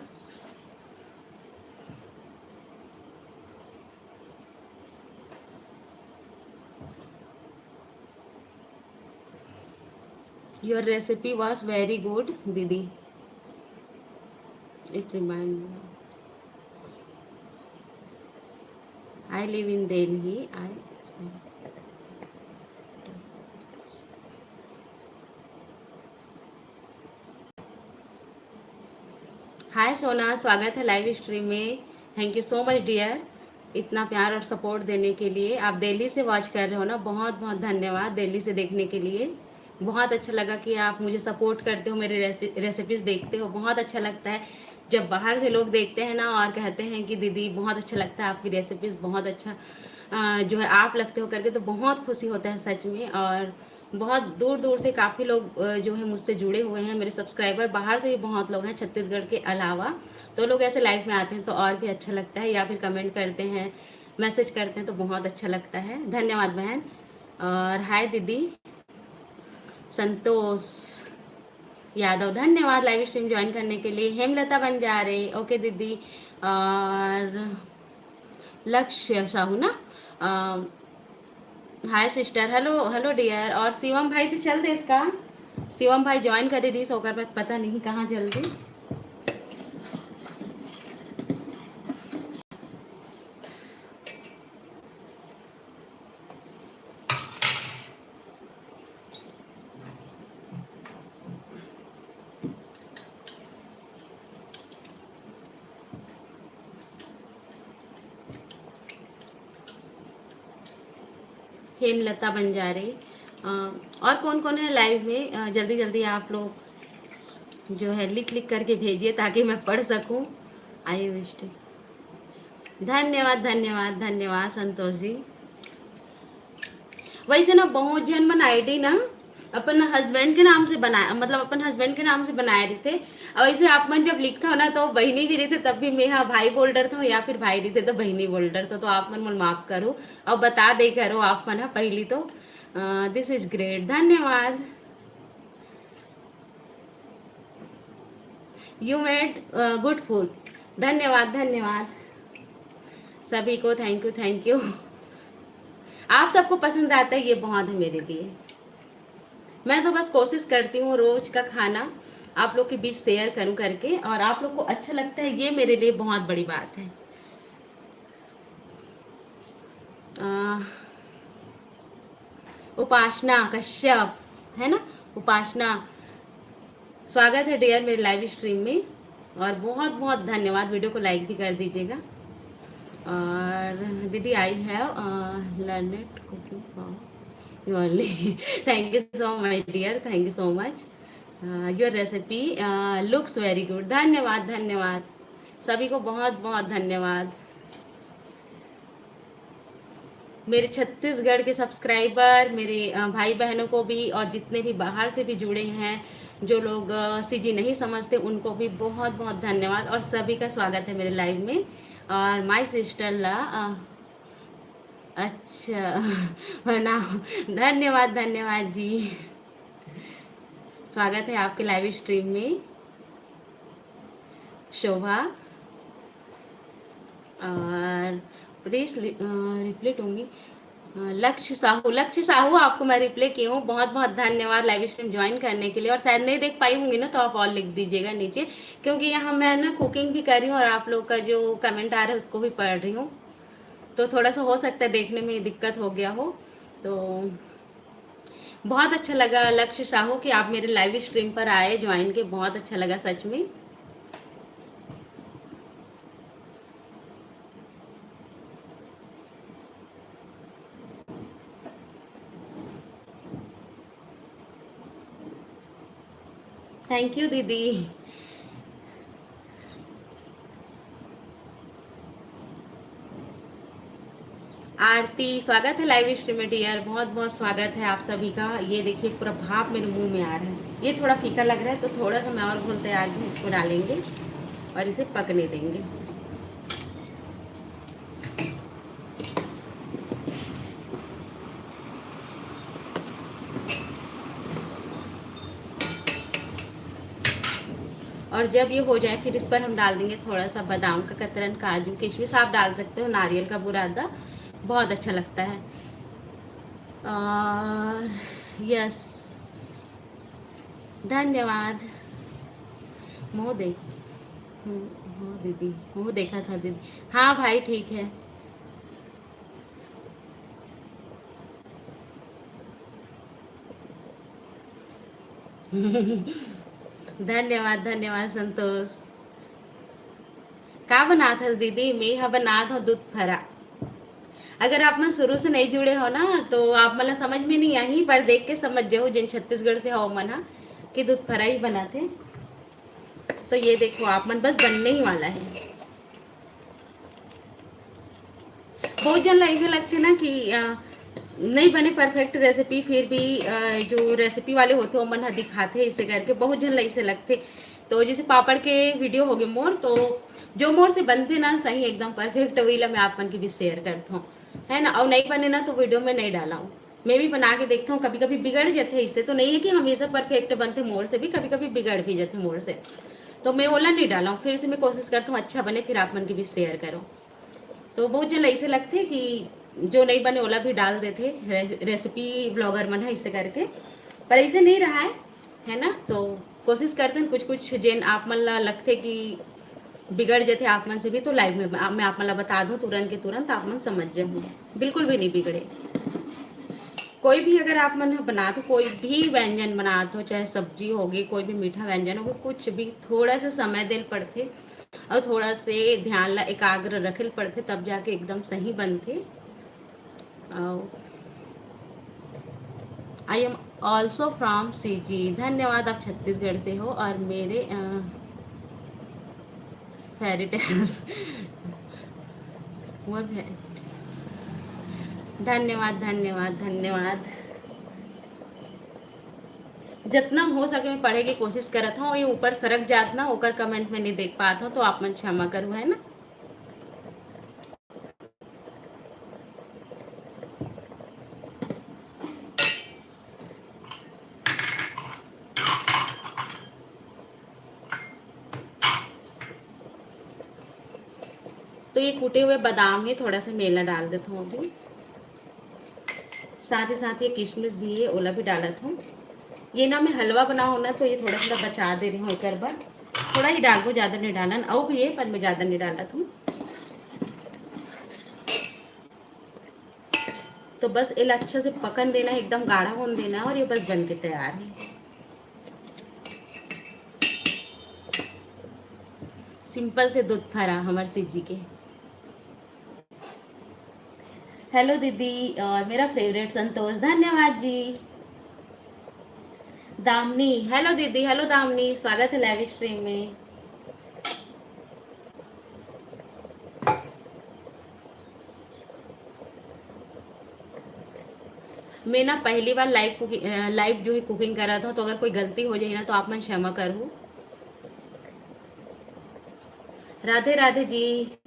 Your recipe was very good, दीदी। It remind me, I live in Delhi, I हाय सोना, स्वागत है लाइव स्ट्रीम में। Thank you so much dear, इतना प्यार और सपोर्ट देने के लिए। आप दिल्ली से वॉच कर रहे हो ना, बहुत बहुत धन्यवाद दिल्ली से देखने के लिए। बहुत अच्छा लगा कि आप मुझे सपोर्ट करते हो, मेरे रेसिपीज़ देखते हो, बहुत अच्छा लगता है जब बाहर से लोग देखते हैं ना और कहते हैं कि दीदी बहुत अच्छा लगता है आपकी रेसिपीज़, बहुत अच्छा अ, जो है आप लगते हो करके, तो बहुत खुशी होता है सच में। और बहुत दूर दूर से काफ़ी लोग अ, जो है मुझसे जुड़े हुए हैं, मेरे सब्सक्राइबर बाहर से भी बहुत लोग हैं छत्तीसगढ़ के अलावा, तो लोग ऐसे लाइव में आते हैं तो और भी अच्छा लगता है, या फिर कमेंट करते हैं, मैसेज करते हैं तो बहुत अच्छा लगता है। धन्यवाद बहन। और हाय दीदी संतोष यादव, धन्यवाद लाइव स्ट्रीम ज्वाइन करने के लिए। हेमलता बंजारे, ओके दीदी। और लक्ष्य साहू ना, hi sister, hello hello dear. और शिवम भाई तो चल दे इसका, शिवम भाई ज्वाइन करे रही, ओकर बाद पता नहीं कहाँ चल दे। हेमलता बंजारे, अ, और कौन कौन है लाइव में? अ, जल्दी जल्दी आप लोग जो है लिख लिख करके भेजिए ताकि मैं पढ़ सकूं। आइए मिस्टर, धन्यवाद धन्यवाद धन्यवाद संतोष जी। वैसे ना बहुत झन मन आईडी ना अपन हस्बैंड के नाम से बनाए, मतलब अपन हस्बैंड के नाम से बनाए रहिथे। और वैसे आप मन जब लिखता हो ना तो बहिनी भी रहिथे, तब भी मैं हाँ भाई बोल डरता हूँ या फिर भाई रहिथे तो बहिनी बोल डरता हूँ, तो आप मन मन माफ करो और बता दे करो आप मन हाँ पहली तो। दिस इज ग्रेट, धन्यवाद। You made good food। धन्यवाद धन्यवाद सभी को, थैंक यू थैंक यू। आप सबको पसंद आता है, ये बहुत है मेरे लिए। मैं तो बस कोशिश करती हूँ रोज का खाना आप लोग के बीच शेयर करूँ करके, और आप लोग को अच्छा लगता है, ये मेरे लिए बहुत बड़ी बात है। अ, उपासना कश्यप, है ना? उपासना, स्वागत है डियर मेरे लाइव स्ट्रीम में, और बहुत बहुत धन्यवाद। वीडियो को लाइक भी कर दीजिएगा। और दीदी, I have learned cooking from you only। Thank you so much dear, thank you so much। Your recipe looks very good। धन्यवाद धन्यवाद सभी को, बहुत बहुत धन्यवाद। मेरे छत्तीसगढ़ के सब्सक्राइबर, मेरे अ, भाई बहनों को भी, और जितने भी बाहर से भी जुड़े हैं, जो लोग सीजी नहीं समझते, उनको भी बहुत बहुत धन्यवाद। और सभी का स्वागत है मेरे लाइव में। और माय सिस्टर ला अ, अच्छा प्रणाम। धन्यवाद धन्यवाद जी। स्वागत है आपके लाइव स्ट्रीम में शोभा। और प्लीज रिप्लाई टू मी। लक्ष्य साहू, लक्ष्य साहू, आपको मैं रिप्लाई की हूँ, बहुत बहुत धन्यवाद लाइव स्ट्रीम ज्वाइन करने के लिए। और शायद नहीं देख पाई होंगी ना, तो आप और लिख दीजिएगा नीचे, क्योंकि यहाँ मैं ना कुकिंग भी कर रही हूँ और आप लोग का जो कमेंट आ रहा है उसको भी पढ़ रही हूँ, तो थोड़ा सा हो सकता है देखने में दिक्कत हो गया हो। तो बहुत अच्छा लगा लक्ष्य साहू कि आप मेरे लाइव स्ट्रीम पर आए ज्वाइन के, बहुत अच्छा लगा सच में। थैंक यू दीदी। आरती, स्वागत है लाइव स्ट्रीम में डियर, बहुत बहुत स्वागत है आप सभी का। ये देखिए पूरा भाप मेरे मुंह में आ रहा है, ये थोड़ा फीका लग रहा है तो थोड़ा सा मैं और घोल तैयार हूँ, इसको डालेंगे और इसे पकने देंगे। और जब ये हो जाए फिर इस पर हम डाल देंगे थोड़ा सा बादाम का कतरन, काजू, किशमिश आप डाल सकते हो, नारियल का बुरादा बहुत अच्छा लगता है। और यस, धन्यवाद। मोह देख, मोह दीदी, मोह देखा था दीदी। हाँ भाई ठीक है। धन्यवाद, धन्यवाद संतोष। का बनात हस दीदी? मैं ह बनात हूँ दूध फरा। अगर आप मन शुरू से नहीं जुड़े हो ना, तो आप मन ला समझ में नहीं आही, पर देख के समझ जाओ, जिन छत्तीसगढ़ से हो मन हा, कि दूध फरा ही बनाते। तो ये देखो, आप मन, बस बनने ही वाला है। बहुत जन ला ऐसे लगते ना कि, अ, नहीं बने परफेक्ट रेसिपी, फिर भी, अ, जो रेसिपी वाले होते, वो मन ह दिखाते हैं, इससे करके बहुत जन ला ऐसे लगते। तो जैसे पापड़ के वीडियो हो गए मोर, तो जो मोर से बनते ना सही एकदम परफेक्ट, वही ला मैं आप मन के भी शेयर करता हूँ, है ना। और नहीं बने ना, तो वीडियो में नहीं डाला हूँ। मैं भी बना के देखता हूँ, कभी कभी बिगड़ जाते हैं। इससे तो नहीं है कि हमेशा परफेक्ट बनते मोर से भी, कभी कभी बिगड़ भी जाते मोर से। तो मैं ओला नहीं डाला हूँ, फिर से मैं कोशिश करता हूँ अच्छा बने, फिर आप मन के भी शेयर करो। तो बहुत जन ऐसे लगते कि जो नहीं बने ओला भी डाल देते, रे-, रेसिपी ब्लॉगर मन है, इससे करके। पर ऐसे नहीं रहा है, है ना। तो कोशिश करते हैं कुछ कुछ जेन आप मन ला लगते कि बिगड़ जाते आप मन से भी, तो लाइव में मैं आप मन ला बता दूं तुरंत के तुरंत, आप मन समझ जाहू। बिल्कुल भी नहीं बिगड़े। कोई भी अगर आप मन बनात हो, कोई भी व्यंजन बनात हो, चाहे सब्जी होगी, कोई भी मीठा व्यंजन होगी, कुछ भी, थोड़ा सा समय देल पड़ते और थोड़ा से ध्यान ला एकाग्र रखे पड़ते, तब जाके एकदम सही बनते। I am also from C G। धन्यवाद, आप छत्तीसगढ़ से हो और मेरे फेरी टेल्स। धन्यवाद, धन्यवाद, धन्यवाद। जितना हो सके मैं पढ़े की कोशिश करत हूँ। ये ऊपर सरक जात ना, ओकर कमेंट में नहीं देख पात हूँ, तो आप मन क्षमा करू, है ना। तो ये कूटे हुए बादाम है, थोड़ा सा मेला डाल देता हूँ अभी। साथ ही साथ ये किशमिश भी है, ओला भी डालत हूँ। ये ना मैं हलवा बनाऊँ ना, तो ये थोड़ा थोड़ा बचा दे रही हूँ एक बार। थोड़ा ही डालबो, ज़्यादा नहीं डालन। अउ भी है, पर मैं ज़्यादा नहीं डालत हूँ। तो बस एला अच्छा से पकन देना है, एकदम गाढ़ा होन देना है और ये बस बन के तैयार है। सिंपल से दूध फरा हमर सीजी के। हेलो दीदी, और मेरा फेवरेट संतोष, धन्यवाद जी। दामनी, हेलो दीदी, हेलो दामनी, स्वागत है लाइव स्ट्रीम में। मैं ना पहली बार लाइव कुकिंग, लाइव जो है कुकिंग कर रहा था, तो अगर कोई गलती हो जाए ना, तो आप मन क्षमा करो। राधे राधे जी।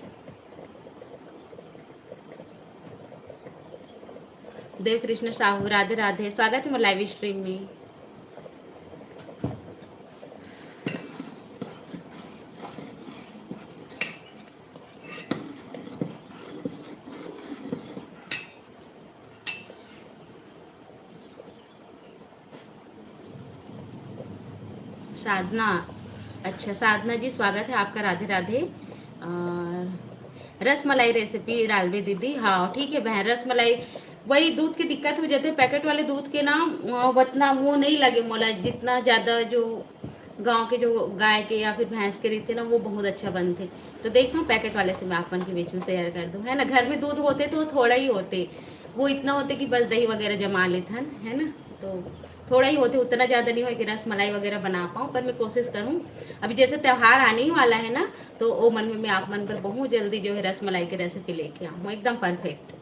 देव कृष्ण साहू, राधे राधे, स्वागत है मोर लाइव स्ट्रीम में। साधना, अच्छा साधना जी, स्वागत है आपका, राधे राधे। अ, रसमलाई रेसिपी डालबे दीदी। हाँ ठीक है बहन, रसमलाई वही दूध के दिक्कत हो जाते, पैकेट वाले दूध के ना, अ, उतना वो नहीं लगे मोला, जितना ज़्यादा जो गांव के जो गाय के या फिर भैंस के रहिथे ना, वो बहुत अच्छा बनथे। तो देखता हूँ पैकेट वाले से मैं आप मन के बीच में शेयर कर दूँ, है ना। घर में दूध होते तो थोड़ा ही होते, वो इतना होते कि बस दही वगैरह जमा लेथन, है ना। तो थोड़ा ही होते, उतना ज़्यादा नहीं होय कि रस मलाई वगैरह बना पाऊँ, पर मैं कोशिश करूँ। अभी जैसे त्यौहार आने ही वाला है ना, तो ओ मन में मैं आप मन पर बहुत जल्दी जो है रस मलाई की रेसिपी लेके आऊँ, एकदम परफेक्ट।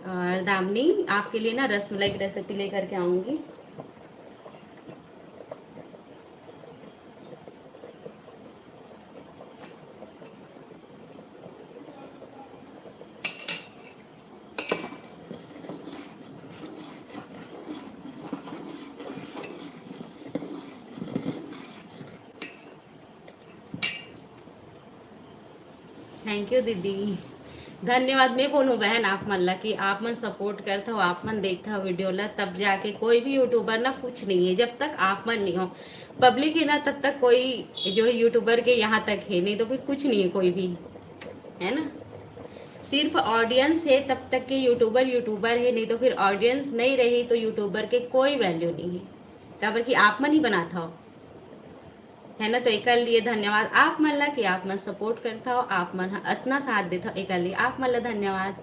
और दामिनी, आपके लिए ना रस मलाई की रेसिपी लेकर के आऊँगी। थैंक यू दीदी, धन्यवाद। मैं बोलूँ बहन आप मन ला कि आप मन सपोर्ट करत हो, आप मन देखत हो वीडियो ला, तब जाके कोई भी यूट्यूबर ना कुछ नहीं है। जब तक आप मन नहीं हो, पब्लिक है ना, तब तक कोई जो है यूट्यूबर के यहाँ तक है, नहीं तो फिर कुछ नहीं है कोई भी, है ना। सिर्फ ऑडियंस हे तब तक के यूट्यूबर यूट्यूबर हे, नहीं तो फिर ऑडियंस नहीं रही तो यूट्यूबर के कोई वैल्यू नहीं है। काबर कि आप मन ही बनात हव, है ना? तो एकर लिए धन्यवाद आप मन ला कि आप मन सपोर्ट करत हव, आप मन ह अतना साथ देत हव, एकर लिए आप मन ला धन्यवाद।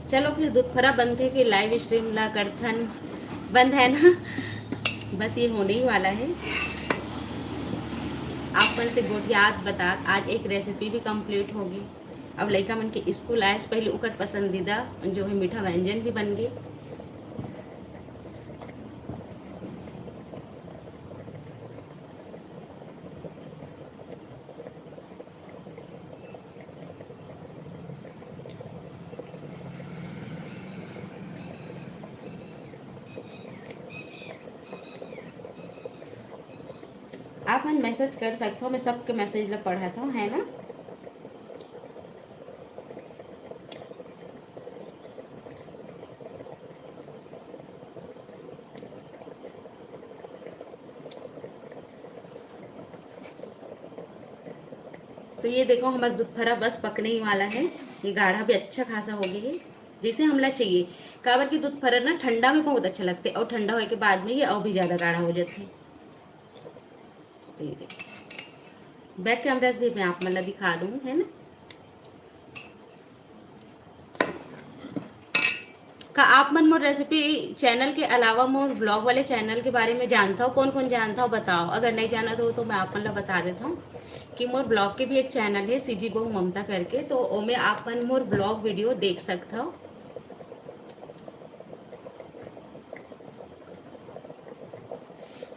चलो फिर दुतफरा बनथे, फिर लाइव स्ट्रीम ला करथन। बंद है ना? बस ये होने ही वाला है। आप मन से गोठियात बतात आज एक रेसिपी भी कंप्लीट होगी। अब लइका मन के स्कूल आए से पहले ओकर पसंदीदा जो है मीठा व्यंजन भी बन गे। आप मन मैसेज कर सकत हो, मैं सबके मैसेज ला पढ़त हूँ, है ना? तो ये देखो, हमारा दुतफरा बस पकने ही वाला है। ये गाढ़ा भी अच्छा खासा हो गया है, जैसे हमला चाहिए। काबर कि दुतफरा ना ठंडा में बहुत अच्छा लगता है और ठंडा होए के बाद में ये और भी ज़्यादा गाढ़ा हो जाता है। तो ये देखो, बैक कैमरा से भी मैं आप मन ला दिखा दूँ, है ना? का आप मन मोर रेसिपी चैनल के अलावा मोर ब्लॉग वाले चैनल के बारे में जानत हव? कौन कौन जानत हव बताओ। अगर नहीं जानत हो तो मैं आप मन ला बता देत हूँ कि मोर ब्लॉग के भी एक चैनल है सीजी बहू ममता करके, तो ओमे आप मन मोर ब्लॉग वीडियो देख सकत हव।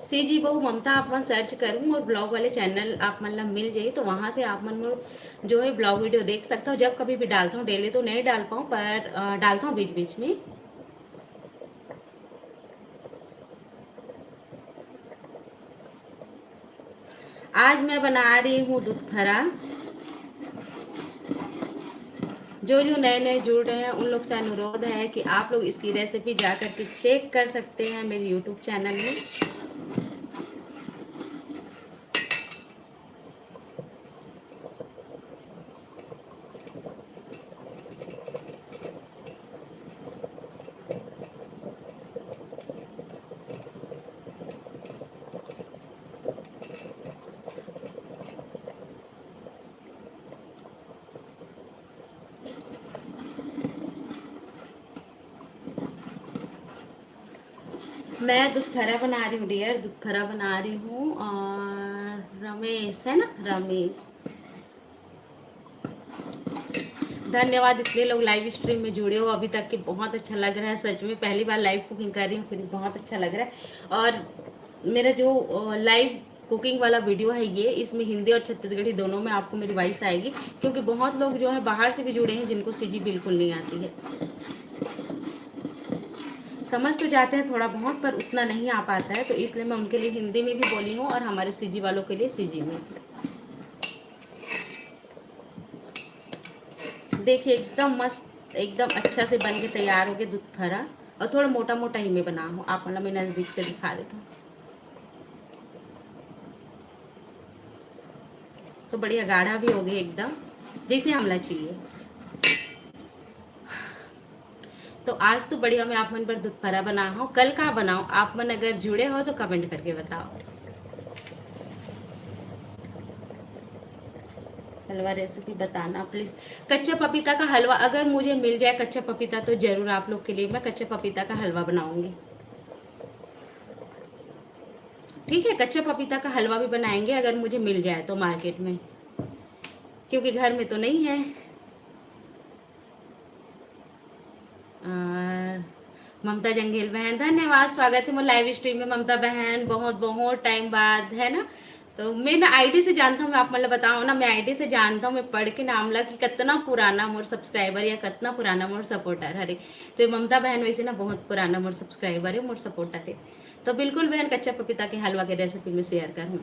सीजी बहू ममता आप मन सर्च करूँ और ब्लॉग वाले चैनल आप मन ला मिल जाई, तो वहाँ से आप मन मोर जो है ब्लॉग वीडियो देख सकत हव। जब कभी भी डालत हूँ, डेली तो नहीं डाल पाऊँ पर अ, डालत हूँ बीच बीच में। आज मैं बना रही हूँ दुतफरा। जो जो नए नए जुड़ रहे हैं उन लोग से अनुरोध है कि आप लोग इसकी रेसिपी जा करके चेक कर सकते हैं मेरे यूट्यूब चैनल में। मैं दुतफरा बना रही हूँ डियर, दुतफरा बना रही हूँ। और रमेश है ना, रमेश, धन्यवाद इतने लोग लाइव स्ट्रीम में जुड़े हो अभी तक के, बहुत अच्छा लग रहा है सच में। पहली बार लाइव कुकिंग कर रही हूँ, फिर बहुत अच्छा लग रहा है। और मेरा जो लाइव कुकिंग वाला वीडियो है ये, इसमें हिंदी और छत्तीसगढ़ी दोनों में आपको मेरी वॉइस आएगी, क्योंकि बहुत लोग जो है बाहर से भी जुड़े हैं जिनको सीजी बिल्कुल नहीं आती है। समझ तो जाते हैं थोड़ा बहुत, पर उतना नहीं आ पाता है, तो इसलिए मैं उनके लिए हिंदी में भी बोली हूँ और हमारे सीजी वालों के लिए सीजी में भी। देखिए एकदम मस्त, एकदम अच्छा से बन के तैयार हो गया दुतफरा। और थोड़ा मोटा मोटा ही मैं बना हूँ, आप मतलब मैं नज़दीक से दिखा देता हूँ। तो बढ़िया गाढ़ा भी हो गया एकदम, जैसे हमला चाहिए। तो आज तो बढ़िया मैं आप मन पर दुतफरा बना हूँ, कल का बनाऊँ? आप मन अगर जुड़े हो तो कमेंट करके बताओ। हलवा रेसिपी बताना प्लीज। कच्चा पपीता का हलवा अगर मुझे मिल जाए कच्चा पपीता, तो ज़रूर आप लोग के लिए मैं कच्चा पपीता का हलवा बनाऊंगी। ठीक है, कच्चा पपीता का हलवा भी बनाएंगे अगर मुझे मिल जाए तो मार्केट में, क्योंकि घर में तो नहीं है। और ममता जंघेल बहन, धन्यवाद, स्वागत है मोर लाइव स्ट्रीम में ममता बहन, बहुत बहुत टाइम बाद, है ना? तो मैं ना आईडी से जानता हूँ, मैं आप मतलब बताओ ना, मैं आईडी से जानता हूँ, मैं पढ़ के नाम ला कि कितना पुराना मोर सब्सक्राइबर या कितना पुराना मोर सपोर्टर हरे। तो ये ममता बहन वैसे ना बहुत पुराना मोर सब्सक्राइबर है, मोर सपोर्टर है। तो बिल्कुल बहन, कच्चा पपीता के हलवा के रेसिपी में शेयर करूँ।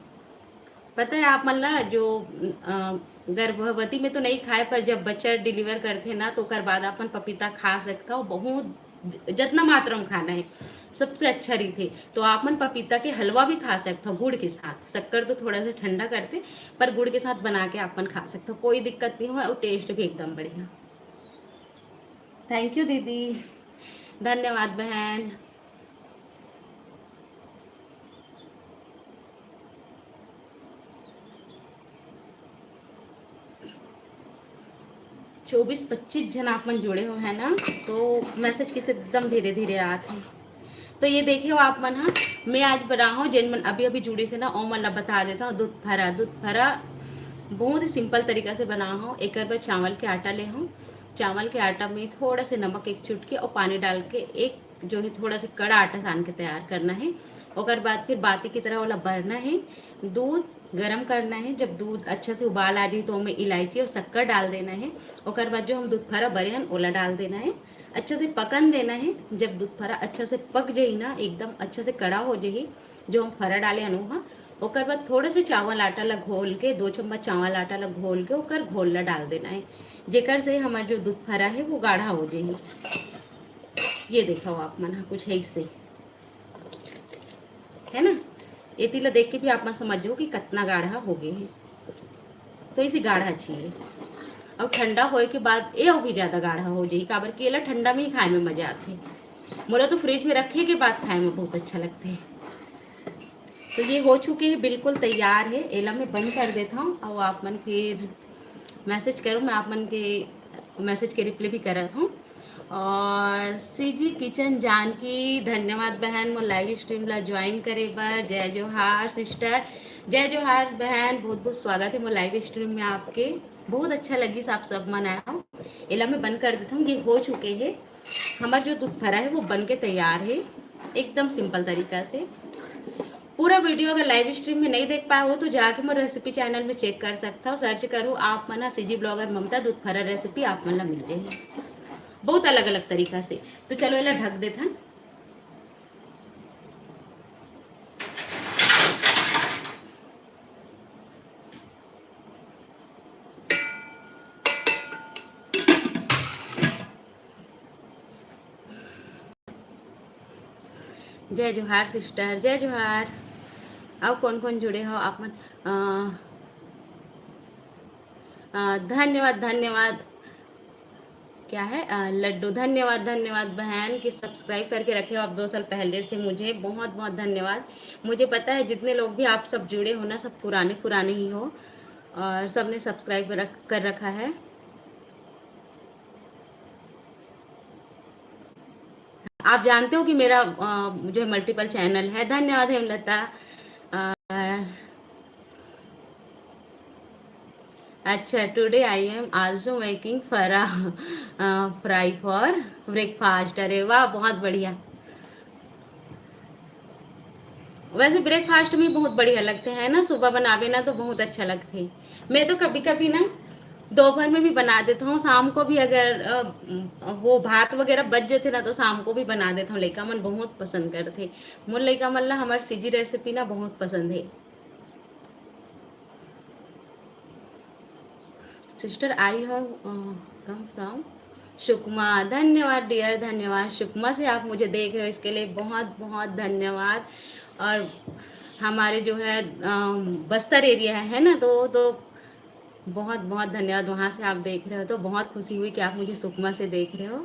पता है आप मन ला जो अ, गर्भवती में तो नहीं खाए, पर जब बच्चा डिलीवर करथे ना, तो ओकर बाद अपन पपीता खा सकथव। बहुत ज-, जतना मात्रा में खाना है, सबसे अच्छा रहिथे। तो आप मन पपीता के हलवा भी खा सकथव गुड़ के साथ। शक्कर तो थोड़ा सा ठंडा करथे, पर गुड़ के साथ बना के आप मन खा सकथव, कोई दिक्कत नहीं हो, और टेस्ट भी एकदम बढ़िया। थैंक यू दीदी, धन्यवाद बहन। चौबीस पच्चीस जन आप मन जुड़े हो, है ना? तो मैसेज किसे एकदम धीरे धीरे आत है। तो ये देखे हो आप मन, हाँ, मैं आज बना हूँ, जिन मन अभी अभी जुड़े से ना, ओ मन ला बता देता हूँ, दूध फरा। दूध फरा बहुत ही सिंपल तरीका से बना हूँ। एक बार चावल के आटा ले हूँ, चावल के आटा में थोड़ा से नमक एक चुटकी और पानी डाल के एक जो है थोड़ा से कड़ा आटा सान के तैयार करना है। ओकर बाद फिर बाती की तरह वाला भरना है, दूध गरम करना है। जब दूध अच्छा से उबाल आ जाए तो ओमे इलायची और शक्कर डाल देना है। ओकर बाद जो हम दूध फरा बरे हन ओला डाल देना है, अच्छा से पकन देना है। जब दूध फरा अच्छा से पक जाही ना, एकदम अच्छा से कड़ा हो जाही, जो हम फरा डाले हन ओहा, ओकर बाद थोड़ा से चावल आटा ला घोल के, दो चम्मच चावल आटा ला घोल के ओकर घोल ला डाल देना है, जेकर से हमर जो दूध फरा है वो गाढ़ा हो जाही। ये देखो आप मन ह कुछ है इससे, है ना? एती ला देख के भी आप मन समझ जाओ कि कितना गाढ़ा हो गए है। तो इसे गाढ़ा चाहिए, और ठंडा होए के बाद ये और भी ज्यादा गाढ़ा हो जाए, काबर कि एला ठंडा में ही खाए में मजा आते। मोला तो फ्रिज में रखे के बाद खाए में बहुत अच्छा लगते हैं। तो ये हो चुके हैं, बिल्कुल तैयार है। एला मैं बंद कर देता हूँ और आप मन फिर मैसेज करो, मैं आप मन के मैसेज के रिप्लाई भी करत हूँ। और सीजी किचन जानकी, धन्यवाद बहन, मोर लाइव स्ट्रीम ला ज्वाइन करे बर। जय जोहार सिस्टर, जय जोहार बहन, बहुत बहुत स्वागत है मोर लाइव स्ट्रीम में आपके। बहुत अच्छा लगिस आप सब मन आए हो। एला मैं बंद कर देता हूँ, ये हो चुके हैं। हमार जो दूध फरा है वो बन के तैयार है, एकदम सिंपल तरीका से। पूरा वीडियो अगर लाइव स्ट्रीम में नहीं देख पाए हो तो जाके मोर रेसिपी चैनल में चेक कर सकता हो, सर्च करो आप मन ह सीजी ब्लॉगर ममता दूध फरा रेसिपी, आप मन ला मिल जाही। बहुत अलग अलग तरीका से। तो चलो एला ढक देथन। जय जोहार सिस्टर, जय जोहार। अउ कौन कौन जुड़े हो आप मन? अ, अ, धन्यवाद, धन्यवाद। क्या है, अ, लड्डू, धन्यवाद, धन्यवाद बहन कि सब्सक्राइब करके रखे हो आप दो साल पहले से मुझे, बहुत बहुत धन्यवाद। मुझे पता है जितने लोग भी आप सब जुड़े हो ना, सब पुराने पुराने ही हो और सबने सब्सक्राइब रख, कर रखा है। आप जानते हो कि मेरा, अ, जो है मल्टीपल चैनल है। धन्यवाद हेमलता। अ, अच्छा, today I am also making फरा, अ, fry for breakfast। अरे वाह, बहुत बढ़िया। वैसे ब्रेकफास्ट में बहुत बढ़िया लगते हैं ना, सुबह बनावे ना तो बहुत अच्छा लगते हैं। मैं तो कभी कभी ना दोपहर में भी बना देता हूँ, शाम को भी अगर, अ, वो भात वगैरह बच जाते ना तो शाम को भी बना देता हूँ। लइका मन बहुत पसंद करते, मोर लइका मन ला हमार सीजी रेसिपी ना बहुत पसंद है। Sister, I have, uh, come from Sukma. धन्यवाद डियर, धन्यवाद। सुकमा से आप मुझे देख रहे हो, इसके लिए बहुत बहुत धन्यवाद। और हमारे जो है, अम, बस्तर एरिया है ना, तो तो बहुत बहुत धन्यवाद। वहाँ से आप देख रहे हो तो बहुत खुशी हुई कि आप मुझे सुकमा से देख रहे हो।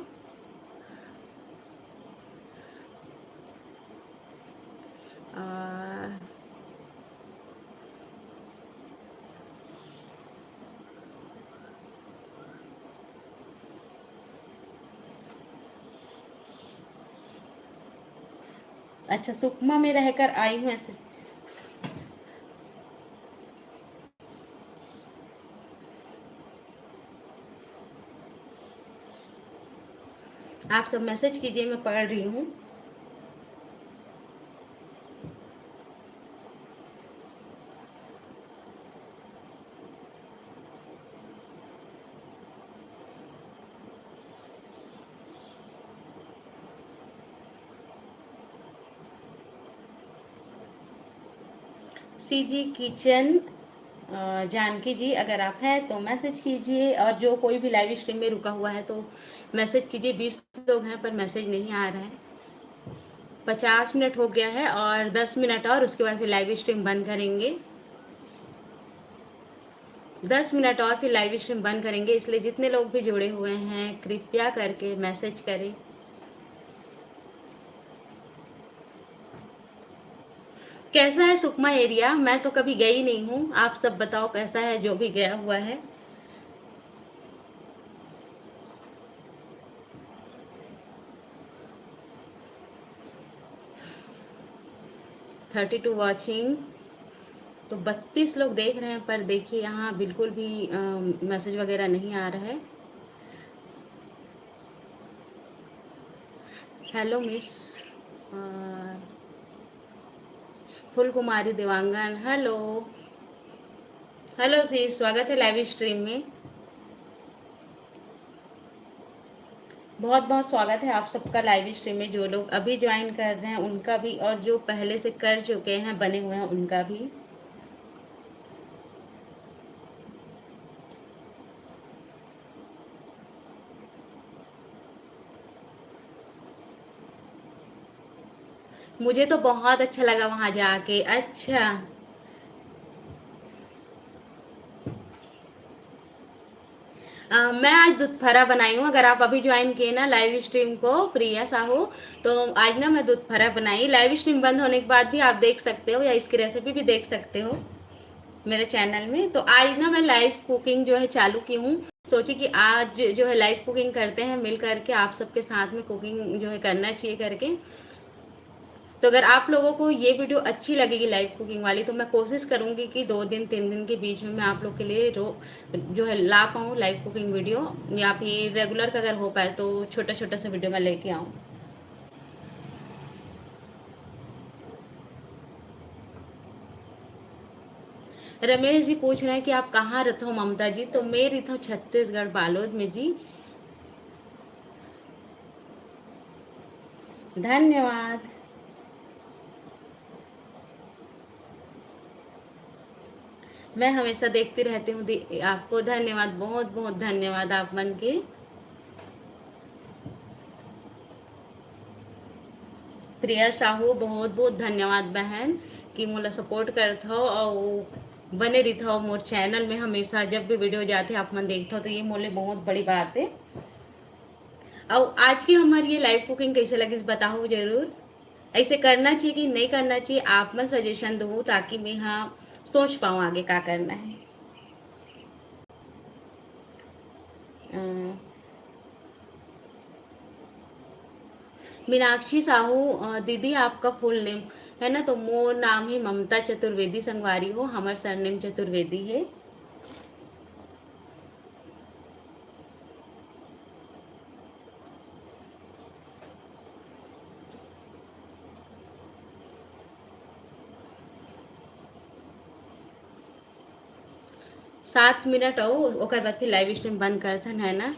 आ, अच्छा, सुकमा में रहकर आई हूँ ऐसे। आप सब मैसेज कीजिए, मैं पढ़ रही हूँ। सीजी किचन, अ, जानकी जी, अगर आप हैं तो मैसेज कीजिए, और जो कोई भी लाइव स्ट्रीम में रुका हुआ है तो मैसेज कीजिए। बीस लोग हैं पर मैसेज नहीं आ रहा है। पचास मिनट हो गया है और दस मिनट और, उसके बाद फिर लाइव स्ट्रीम बंद करेंगे। दस मिनट और फिर लाइव स्ट्रीम बंद करेंगे, इसलिए जितने लोग भी जुड़े हुए हैं कृपया करके मैसेज करें। कैसा है सुकमा एरिया? मैं तो कभी गई नहीं हूँ, आप सब बताओ कैसा है जो भी गया हुआ है। थर्टी टू वॉचिंग, तो बत्तीस लोग देख रहे हैं, पर देखिए यहाँ बिल्कुल भी मैसेज वगैरह नहीं आ रहा है। हेलो मिस फूल कुमारी देवांगन, हेलो। हेलो सी, स्वागत है लाइव स्ट्रीम में। बहुत बहुत स्वागत है आप सबका लाइव स्ट्रीम में। जो लोग अभी ज्वाइन कर रहे हैं उनका भी, और जो पहले से कर चुके हैं, बने हुए हैं, उनका भी। मुझे तो बहुत अच्छा लगा वहाँ जाके। अच्छा, अ, मैं आज दूध फरा बनाई हूँ। अगर आप अभी ज्वाइन किए ना लाइव स्ट्रीम को, प्रिया साहू, तो आज ना मैं दूध फरा बनाई। लाइव स्ट्रीम बंद होने के बाद भी आप देख सकते हो या इसकी रेसिपी भी देख सकते हो मेरे चैनल में। तो आज ना मैं लाइव कुकिंग जो है चालू की हूँ, सोची कि आज जो है लाइव कुकिंग करते हैं मिल करके, आप सबके साथ में कुकिंग जो है करना चाहिए करके। तो अगर आप लोगों को ये वीडियो अच्छी लगेगी लाइव कुकिंग वाली, तो मैं कोशिश करूँगी कि दो दिन तीन दिन के बीच में मैं आप लोग के लिए रो जो है ला पाऊँ लाइव कुकिंग वीडियो, या फिर रेगुलर का अगर हो पाए तो छोटा छोटा सा वीडियो मैं लेके आऊँ। रमेश जी पूछ रहे हैं कि आप कहाँ रहते हो ममता जी? तो मैं रहता हूँ छत्तीसगढ़ बालोद में जी। धन्यवाद। मैं हमेशा देखती रहती हूँ दी-, आपको धन्यवाद, बहुत बहुत धन्यवाद आप मन के। प्रिया साहू, बहुत बहुत धन्यवाद बहन कि मोला सपोर्ट करत हव और बने रहत हव मोर चैनल में। हमेशा जब भी वीडियो जाते आप मन देखत हव तो ये मोले बहुत बड़ी बात है। और आज की हमारी ये लाइव कुकिंग कैसे लगिस बताओ जरूर। ऐसे करना चाहिए कि नहीं करना चाहिए, आप मन सजेशन दो ताकि मैं हाँ सोच पाऊँ आगे क्या करना है। अ, मीनाक्षी साहू, अ, दीदी आपका फुल नेम है ना? तो मोर नाम है ममता चतुर्वेदी संगवारी हो, हमर सरनेम चतुर्वेदी है। सात मिनट अउ ओकर बाद फिर लाइव स्ट्रीम बंद करथन, है ना?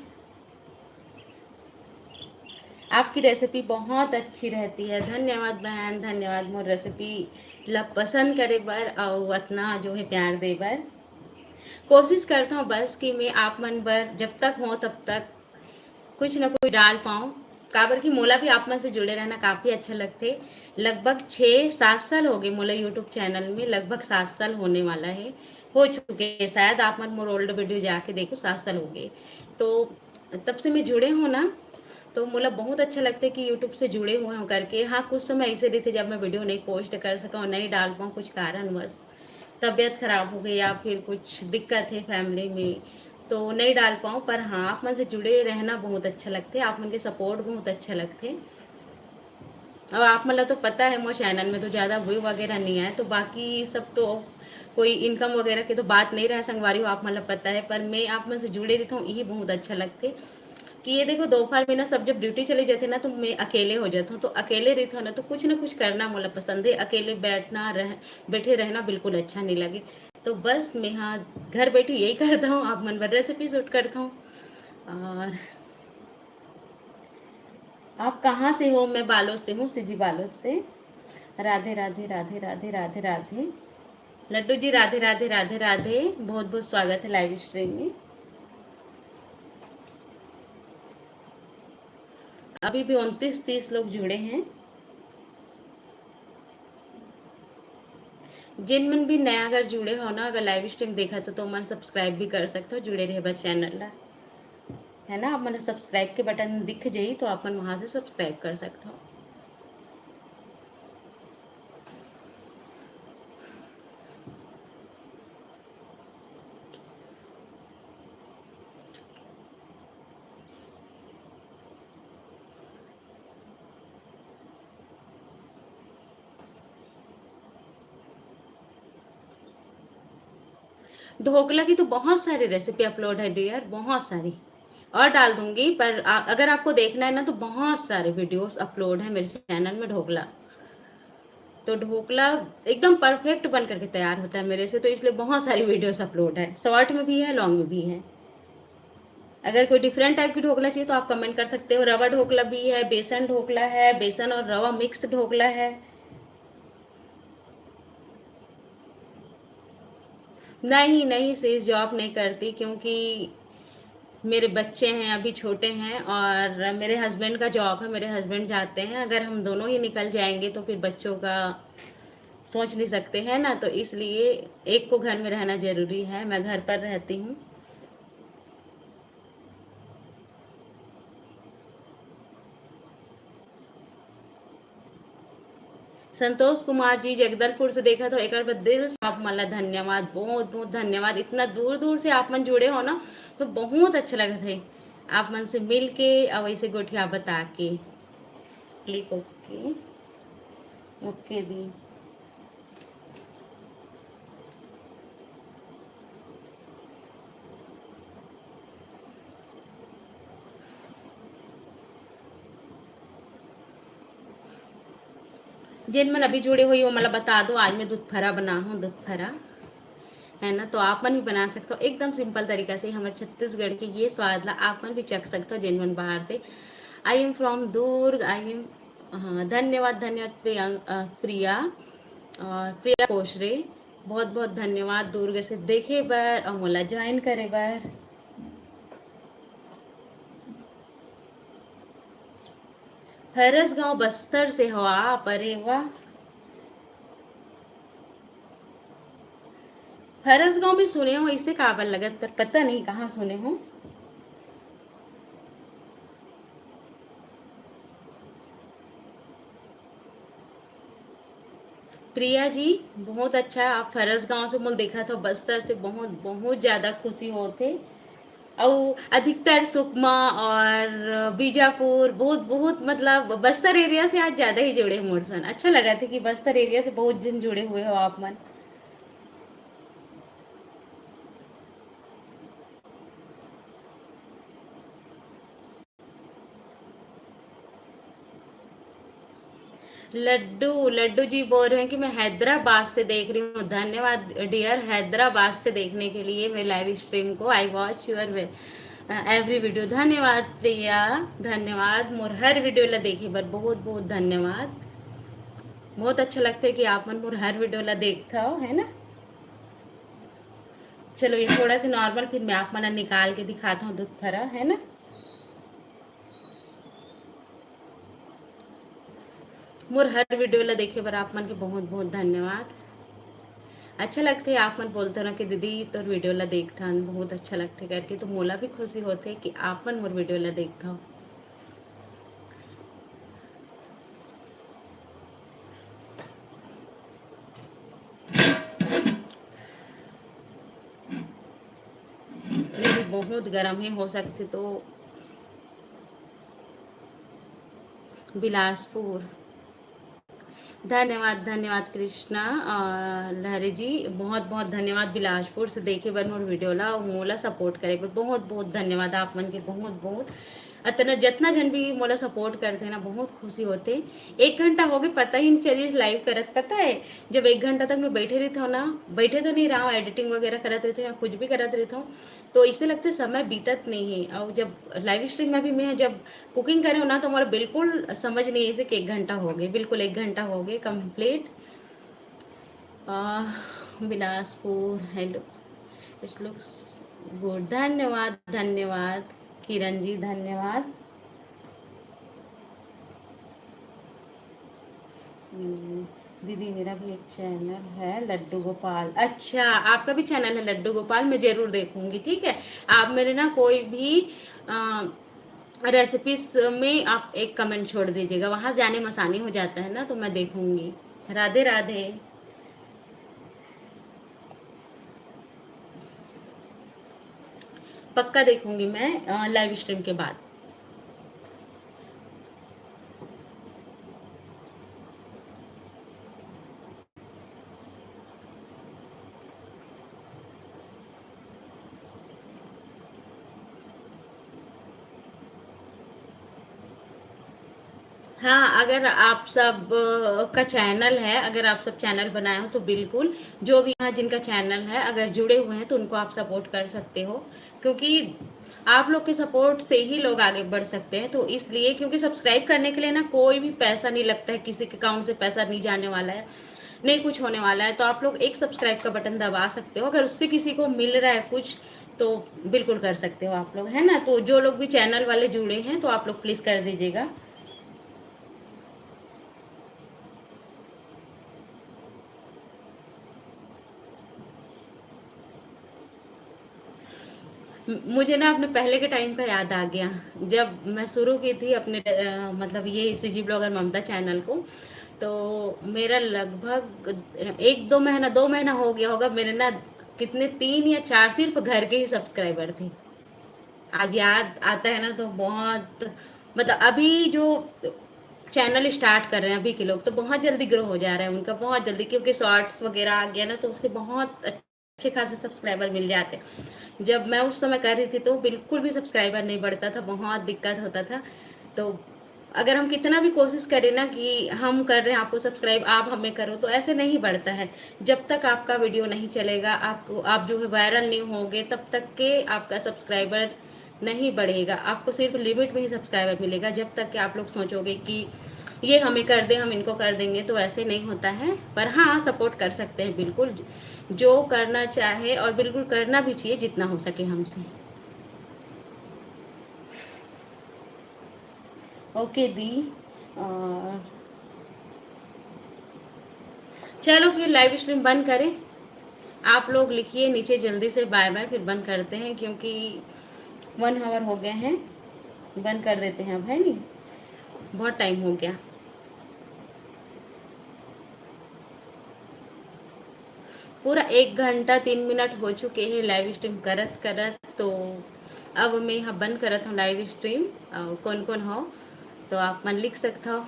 आपकी रेसिपी बहुत अच्छी रहती है। धन्यवाद बहन, धन्यवाद मोर रेसिपी ला पसंद करे बर अउ अतना जो है प्यार दे बर। कोशिश करता हूँ बस कि मैं आप मन बर जब तक हों तब तक कुछ ना कुछ डाल पाऊँ, काबर कि मोला भी आप मन से जुड़े रहना काफ़ी अच्छा लगथे। लगभग छः सात साल हो गए मोला YouTube चैनल में, लगभग सात साल होने वाला है, हो चुके हैं शायद। आप मन मोर ओल्ड वीडियो जाके देखो, सात साल हो गए। तो तब से मैं जुड़े हूँ ना, तो मोला बहुत अच्छा लगता है कि YouTube से जुड़े हुए हों करके। हाँ, कुछ समय ऐसे रहिथे जब मैं वीडियो नहीं पोस्ट कर सकूँ, नहीं डाल पाऊँ कुछ कारणवश, तबीयत खराब हो गई या फिर कुछ दिक्कत है फैमिली में, तो नहीं डाल पाऊँ। पर हाँ, आप मन से जुड़े रहना बहुत अच्छा लगथे, आप मन के सपोर्ट बहुत अच्छा लगथे। और आप मन ला तो पता है मोर चैनल में तो ज़्यादा व्यू वगैरह नहीं आए, तो बाकी सब तो कोई इनकम वगैरह की तो बात नहीं रहा संगवारी हो, आप मन ला पता है, पर मैं आप मन से जुड़े रहता हूँ, यही बहुत अच्छा लगथे। कि ये देखो दोपहर में ना सब जब ड्यूटी चले जाते ना तो मैं अकेले हो जाता हूँ, तो अकेले रहता हूँ ना तो कुछ ना कुछ करना मोला पसंद है, अकेले बैठना रह बैठे रहना बिल्कुल अच्छा नहीं लगे। तो बस मैं हाँ घर बैठी यही करता हूँ, आप मन बर रेसिपी शूट करता हूँ। और आप कहाँ से हो? मैं बालोद से हूँ, सीजी बालोद से। राधे राधे राधे राधे राधे राधे। लड्डू जी, राधे राधे, राधे राधे, बहुत बहुत स्वागत है लाइव स्ट्रीम में। अभी भी उनतीस तीस लोग जुड़े हैं। जिन मन भी नया अगर जुड़े हो ना, अगर लाइव स्ट्रीम देखा तो, तो मन सब्सक्राइब भी कर सकते हो, जुड़े रहे बर चैनल ला, है ना। आप मन सब्सक्राइब के बटन दिख जाई तो आप मन वहाँ से सब्सक्राइब कर सकते हो। ढोकला की तो बहुत सारी रेसिपी अपलोड है डियर, बहुत सारी, और डाल दूंगी। पर आ, अगर आपको देखना है ना तो बहुत सारे वीडियोस अपलोड है मेरे चैनल में ढोकला। तो ढोकला एकदम परफेक्ट बन करके तैयार होता है मेरे से, तो इसलिए बहुत सारी वीडियोस अपलोड है, शॉर्ट में भी है, लॉन्ग में भी है। अगर कोई डिफरेंट टाइप की ढोकला चाहिए तो आप कमेंट कर सकते हो। रवा ढोकला भी है, बेसन ढोकला है, बेसन और रवा मिक्स ढोकला है। नहीं नहीं sis, जॉब नहीं करती, क्योंकि मेरे बच्चे हैं, अभी छोटे हैं, और मेरे हस्बैंड का जॉब है, मेरे हस्बैंड जाते हैं। अगर हम दोनों ही निकल जाएंगे तो फिर बच्चों का सोच नहीं सकते हैं ना, तो इसलिए एक को घर में रहना ज़रूरी है। मैं घर पर रहती हूँ। संतोष कुमार जी जगदलपुर से देखा तो एक बार दिल से आप मन ला धन्यवाद, बहुत बहुत धन्यवाद। इतना दूर दूर से आप मन जुड़े हो ना, तो बहुत अच्छा लगत है आप मन से मिल के और वैसे गोठिया बता के। क्लिक ओके, ओके दी। जेन मन अभी जुड़े हुई हो, मतलब बता दो, आज मैं दूध फरा बना हूँ, दूध फरा, है ना। तो आप मन भी बना सकते हो एकदम सिंपल तरीका से हमारे छत्तीसगढ़ के ये स्वाद ला आप मन भी चख सकते हो, जेन मन बाहर से। I am from Durg, I am, हाँ, धन्यवाद, धन्यवाद प्रियं-, अ, प्रिया और प्रिया कोशरे, बहुत बहुत धन्यवाद दुर्ग से देखे बर और मोला ज्वाइन करे बर। फरसगांव बस्तर से हो आप? अरे वाह, फरसगांव में सुने हो, इसे काबर लगत, पर पता नहीं कहाँ सुने हो। प्रिया जी, बहुत अच्छा, आप फरसगांव से मोला देखा था, बस्तर से, बहुत, बहुत ज़्यादा खुशी होथे। अउ अधिकतर सुकमा और बीजापुर, बहुत, बहुत, मतलब, बस्तर एरिया से आज ज़्यादा ही जुड़े मोर सन। अच्छा लगा थे कि बस्तर एरिया से बहुत जन जुड़े हुए हो आप मन। लड्डू, लड्डू जी बोल रहे हैं कि मैं हैदराबाद से देख रही हूँ। धन्यवाद डियर, हैदराबाद से देखने के लिए मेरे लाइव स्ट्रीम को। I watch your every video। धन्यवाद प्रिया, धन्यवाद। मोर हर वीडियो ला देखे बर बहुत बहुत धन्यवाद। बहुत अच्छा लगता है कि आप मन मोर हर वीडियो ला देखता हो, है ना। चलो, ये थोड़ा सा नॉर्मल, फिर मैं आप मन ला निकाल के दिखाता हूँ दूध फरा, है ना। मोर हर वीडियो ला देखे बर आप मन के बहुत बहुत धन्यवाद। अच्छा लगथे, आप मन बोलते ना कि दीदी तोर वीडियो ला देखथन, बहुत अच्छा लगथे करके, तो मोला भी खुशी होथे कि आप मन मोर वीडियो ला देखथव। ये भी बहुत गर्म है, हो सकथे तो बिलासपुर। धन्यवाद, धन्यवाद कृष्णा, अ, लहरे जी, बहुत बहुत धन्यवाद बिलासपुर से देखे बर मोर वीडियो ला, अउ मोला सपोर्ट करे बर बहुत बहुत धन्यवाद आप मन के, बहुत बहुत। अतना जतना जन भी मोला सपोर्ट करथे ना, बहुत खुशी होथे। एक घंटा हो गए, पता ही नहीं चलिस लाइव करत, पता है, जब एक घंटा तक मैं बैठे रहिथव ना, बैठे तो नहीं रहा, एडिटिंग वगैरह करत रहिथव या कुछ भी करत रहिथव, तो ऐसे लगथे समय बीतत नहीं है। और जब लाइव स्ट्रीम में भी मैं जब कुकिंग करे हो ना, तो मोला बिल्कुल समझ नहीं ऐसे कि एक घंटा हो गए, बिल्कुल एक घंटा हो गए कंप्लीट। आ, Bilaspur, hello, it looks good। धन्यवाद, धन्यवाद किरण जी, धन्यवाद। हम्म, दीदी, मेरा भी एक चैनल है, लड्डू गोपाल। अच्छा, आपका भी चैनल है लड्डू गोपाल? मैं जरूर देखूंगी, ठीक है। आप मेरे ना कोई भी रेसिपीज में आप एक कमेंट छोड़ दीजिएगा, वहां जाने में आसानी हो जाता है ना, तो मैं देखूंगी। राधे राधे। पक्का देखूंगी मैं लाइव स्ट्रीम के बाद। हाँ, अगर आप सब अ, का चैनल है, अगर आप सब चैनल बनाए हो, तो बिल्कुल जो भी यहाँ जिनका चैनल है, अगर जुड़े हुए हैं, तो उनको आप सपोर्ट कर सकते हो, क्योंकि आप लोग के सपोर्ट से ही लोग आगे बढ़ सकते हैं। तो इसलिए, क्योंकि सब्सक्राइब करने के लिए ना कोई भी पैसा नहीं लगता है, किसी के अकाउंट से पैसा नहीं जाने वाला है, नहीं कुछ होने वाला है। तो आप लोग एक सब्सक्राइब का बटन दबा सकते हो, अगर उससे किसी को मिल रहा है कुछ, तो बिल्कुल कर सकते हो आप लोग, है ना। तो जो लोग भी चैनल वाले जुड़े हैं, तो आप लोग प्लीज कर दीजिएगा। मुझे ना अपने पहले के टाइम का याद आ गया, जब मैं शुरू की थी अपने अ, मतलब ये सीजी ब्लॉगर ममता चैनल को। तो मेरा लगभग एक दो महीना, दो महीना हो गया होगा, मेरे ना कितने, तीन या चार सिर्फ घर के ही सब्सक्राइबर थे। आज याद आता है ना, तो बहुत, मतलब, अभी जो चैनल स्टार्ट कर रहे हैं अभी के लोग, तो बहुत जल्दी ग्रो हो जा रहा है उनका, बहुत जल्दी, क्योंकि शॉर्ट्स वगैरह आ गया ना, तो उससे बहुत अच्छे खासे सब्सक्राइबर मिल जाते हैं। जब मैं उस समय कर रही थी, तो बिल्कुल भी सब्सक्राइबर नहीं बढ़ता था, बहुत दिक्कत होता था। तो अगर हम कितना भी कोशिश करें ना कि हम कर रहे हैं आपको सब्सक्राइब, आप हमें करो, तो ऐसे नहीं बढ़ता है। जब तक आपका वीडियो नहीं चलेगा, आप आप जो है वायरल नहीं होंगे, तब तक के आपका सब्सक्राइबर नहीं बढ़ेगा। आपको सिर्फ लिमिट में ही सब्सक्राइबर मिलेगा। जब तक कि आप लोग सोचोगे कि ये हमें कर दे, हम इनको कर देंगे, तो ऐसे नहीं होता है। पर हाँ, सपोर्ट कर सकते हैं बिल्कुल, जो करना चाहे, और बिल्कुल करना भी चाहिए जितना हो सके हमसे। ओके दी, और चलो फिर लाइव स्ट्रीम बंद करें। आप लोग लिखिए नीचे जल्दी से बाय बाय, फिर बंद करते हैं, क्योंकि वन आवर हो गए हैं, बंद कर देते हैं अब, है नी, बहुत टाइम हो गया। पूरा एक घंटा तीन मिनट हो चुके हैं लाइव स्ट्रीम करत करत। तो अब मैं यहाँ बंद करत हूँ लाइव स्ट्रीम। कौन कौन हो तो आप मन लिख सकता हो।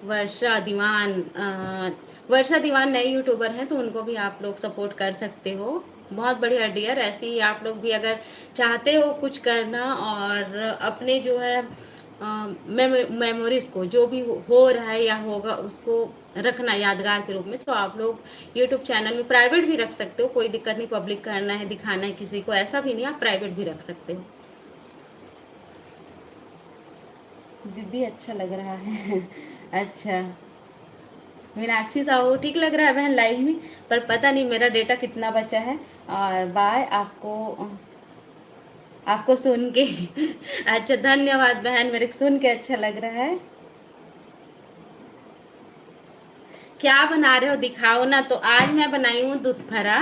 वर्षा दीवान, वर्षा दीवान नए यूट्यूबर हैं, तो उनको भी आप लोग सपोर्ट कर सकते हो। बहुत बढ़िया डियर, ऐसे ही आप लोग भी अगर चाहते हो कुछ करना और अपने जो है मेमोरीज को, जो भी हो रहा है या होगा, उसको रखना यादगार के रूप में, तो आप लोग यूट्यूब चैनल में प्राइवेट भी रख सकते हो, कोई दिक्कत नहीं। पब्लिक करना है, दिखाना है किसी को, ऐसा भी नहीं, आप प्राइवेट भी रख सकते हो। दीदी अच्छा लग रहा है। अच्छा मीनाक्षी साहू, ठीक लग रहा है बहन लाइव में, पर पता नहीं मेरा डेटा कितना बचा है। और बाय आपको, आपको सुन के। अच्छा धन्यवाद बहन, मेरे को सुन के अच्छा लग रहा है। क्या बना रहे हो, दिखाओ ना। तो आज मैं बनाई हूँ दूध फरा।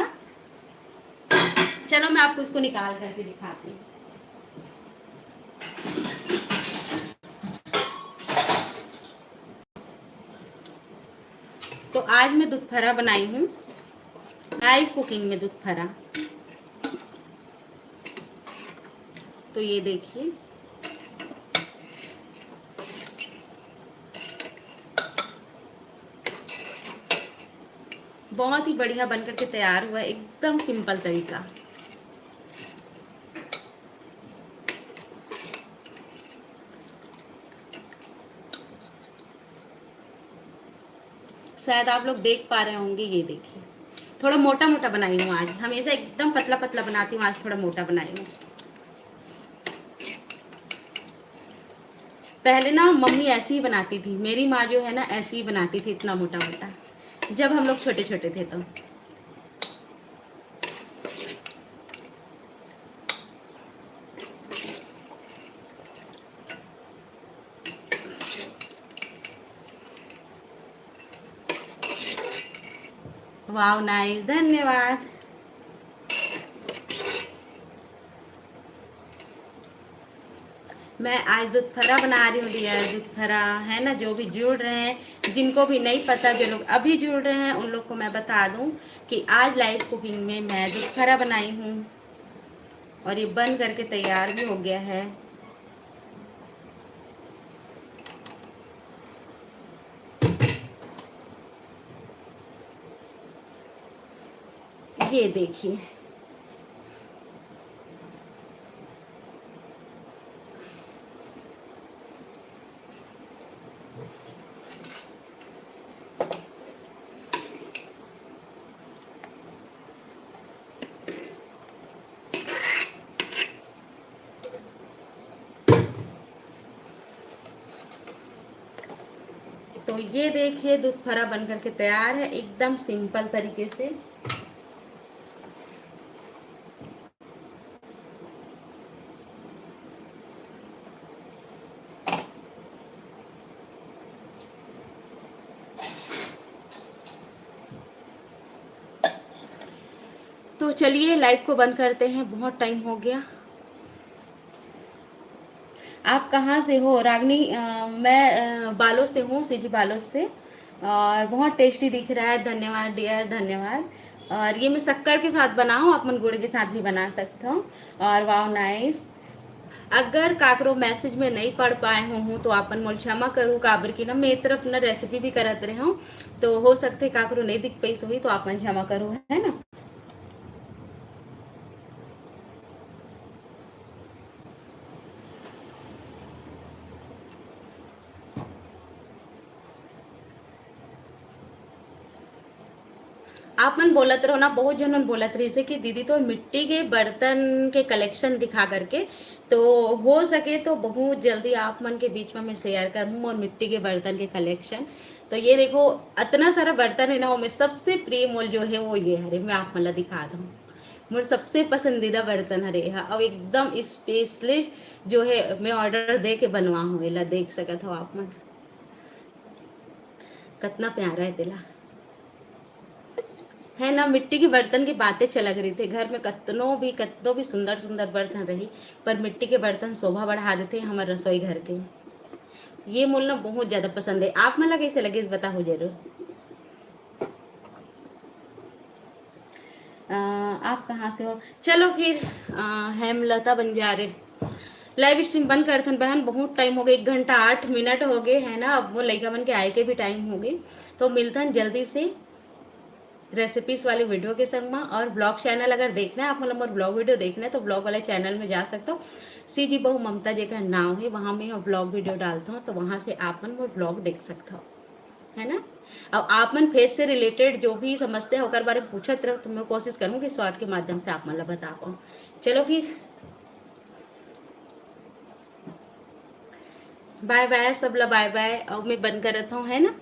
चलो मैं आपको इसको निकाल करके दिखाती हूँ। तो आज मैं दूध फरा बनाई हूँ, लाइव कुकिंग में दूध फरा। तो ये देखिए, बहुत ही बढ़िया बनकर के तैयार हुआ है, एकदम सिंपल तरीका। शायद आप लोग देख पा रहे होंगे, ये देखिए थोड़ा मोटा मोटा बनाई हूँ आज, हमेशा एकदम पतला पतला बनाती हूँ, आज थोड़ा मोटा बनाई हूँ। पहले ना मम्मी ऐसे ही बनाती थी, मेरी माँ जो है ना ऐसे ही बनाती थी, इतना मोटा मोटा, जब हम लोग छोटे छोटे थे तो। वाओ, नाइस, धन्यवाद। मैं आज दूध फरा बना रही हूँ डियर, दूध फरा, है ना। जो भी जुड़ रहे हैं, जिनको भी नहीं पता, जो लोग अभी जुड़ रहे हैं, उन लोग को मैं बता दूँ कि आज लाइव कुकिंग में मैं दूध फरा बनाई हूँ और ये बन करके तैयार भी हो गया है। ये देखिए, तो ये देखिए, दूध फरा बन करके तैयार है, एकदम सिंपल तरीके से। तो चलिए, लाइव को बंद करते हैं, बहुत टाइम हो गया। आप कहाँ से हो रागनी? अ, मैं, अ, बालोद से हूँ, सीजी बालोद से। और बहुत टेस्टी दिख रहा है, धन्यवाद डियर, धन्यवाद। और ये मैं शक्कर के साथ बनाऊँ, आप मन गुड़ के साथ भी बना सकते हो। और वाओ, नाइस। अगर काकरो मैसेज में नहीं पढ़ पाए हो हूँ तो आपन मोल क्षमा करू, काबर कि ना मैं ए तरफ ना रेसिपी भी करत रहे हूँ, तो हो सकते काकरो नहीं दिख पाइस होही, तो आपन क्षमा करू, है ना। आप मन बोलत रहो ना, बहुत जन मन बोलत रहिसे कि दीदी तो मिट्टी के बर्तन के कलेक्शन दिखा करके, तो हो सके तो बहुत जल्दी आप मन के बीच में मैं शेयर करूँ मोर मिट्टी के बर्तन के कलेक्शन। तो ये देखो, इतना सारा बर्तन है ना, ओमे सबसे प्रिय मोल जो है वो ये हरे, मैं आप मन ला दिखा दूँ। मोर सबसे पसंदीदा बर्तन हरे हा, और एकदम स्पेशली जो है मैं ऑर्डर दे के बनवा हूँ, एला देख सकत हो आप मन, कितना प्यारा है तेला। है ना, मिट्टी के बर्तन की बातें अलग रहिथे। घर में कतनो भी, कतनो भी सुंदर सुंदर बर्तन रही, पर मिट्टी के बर्तन शोभा बढ़ा देथे हमर रसोई घर के। ये मोला ना बहुत ज्यादा पसंद है। आप मन ला कैसे लगे, बताओ जरूर। अ, आप कहाँ से हो? चलो फिर, अ, हेमलता बंजारे, लाइव स्ट्रीम बंद करथन बहन, बहुत टाइम हो गए, एक घंटा आठ मिनट हो गए है ना। अब वो लइका मन के आए के भी टाइम हो गए, तो मिलथन जल्दी से रेसिपीज वाले वीडियो के संग में। और ब्लॉग चैनल अगर देखना है आप, मतलब मोर ब्लॉग वीडियो देखना है, तो ब्लॉग वाले चैनल में जा सकते हो। सीजी बहू ममता जेकर नाम है, वहाँ मैं ब्लॉग वीडियो डालता हूँ, तो वहाँ से आप मन मोर ब्लॉग देख सकते हो, है ना। अब आप मन फेस से रिलेटेड जो भी समस्या ओकर बारे में पूछत रहो, तो मैं कोशिश करूँ कि शॉर्ट के माध्यम से आप मन ला बता पाऊँ। चलो फिर, बाय बाय सब ला, बाय बाय। अब मैं बंद करत हूँ, है ना।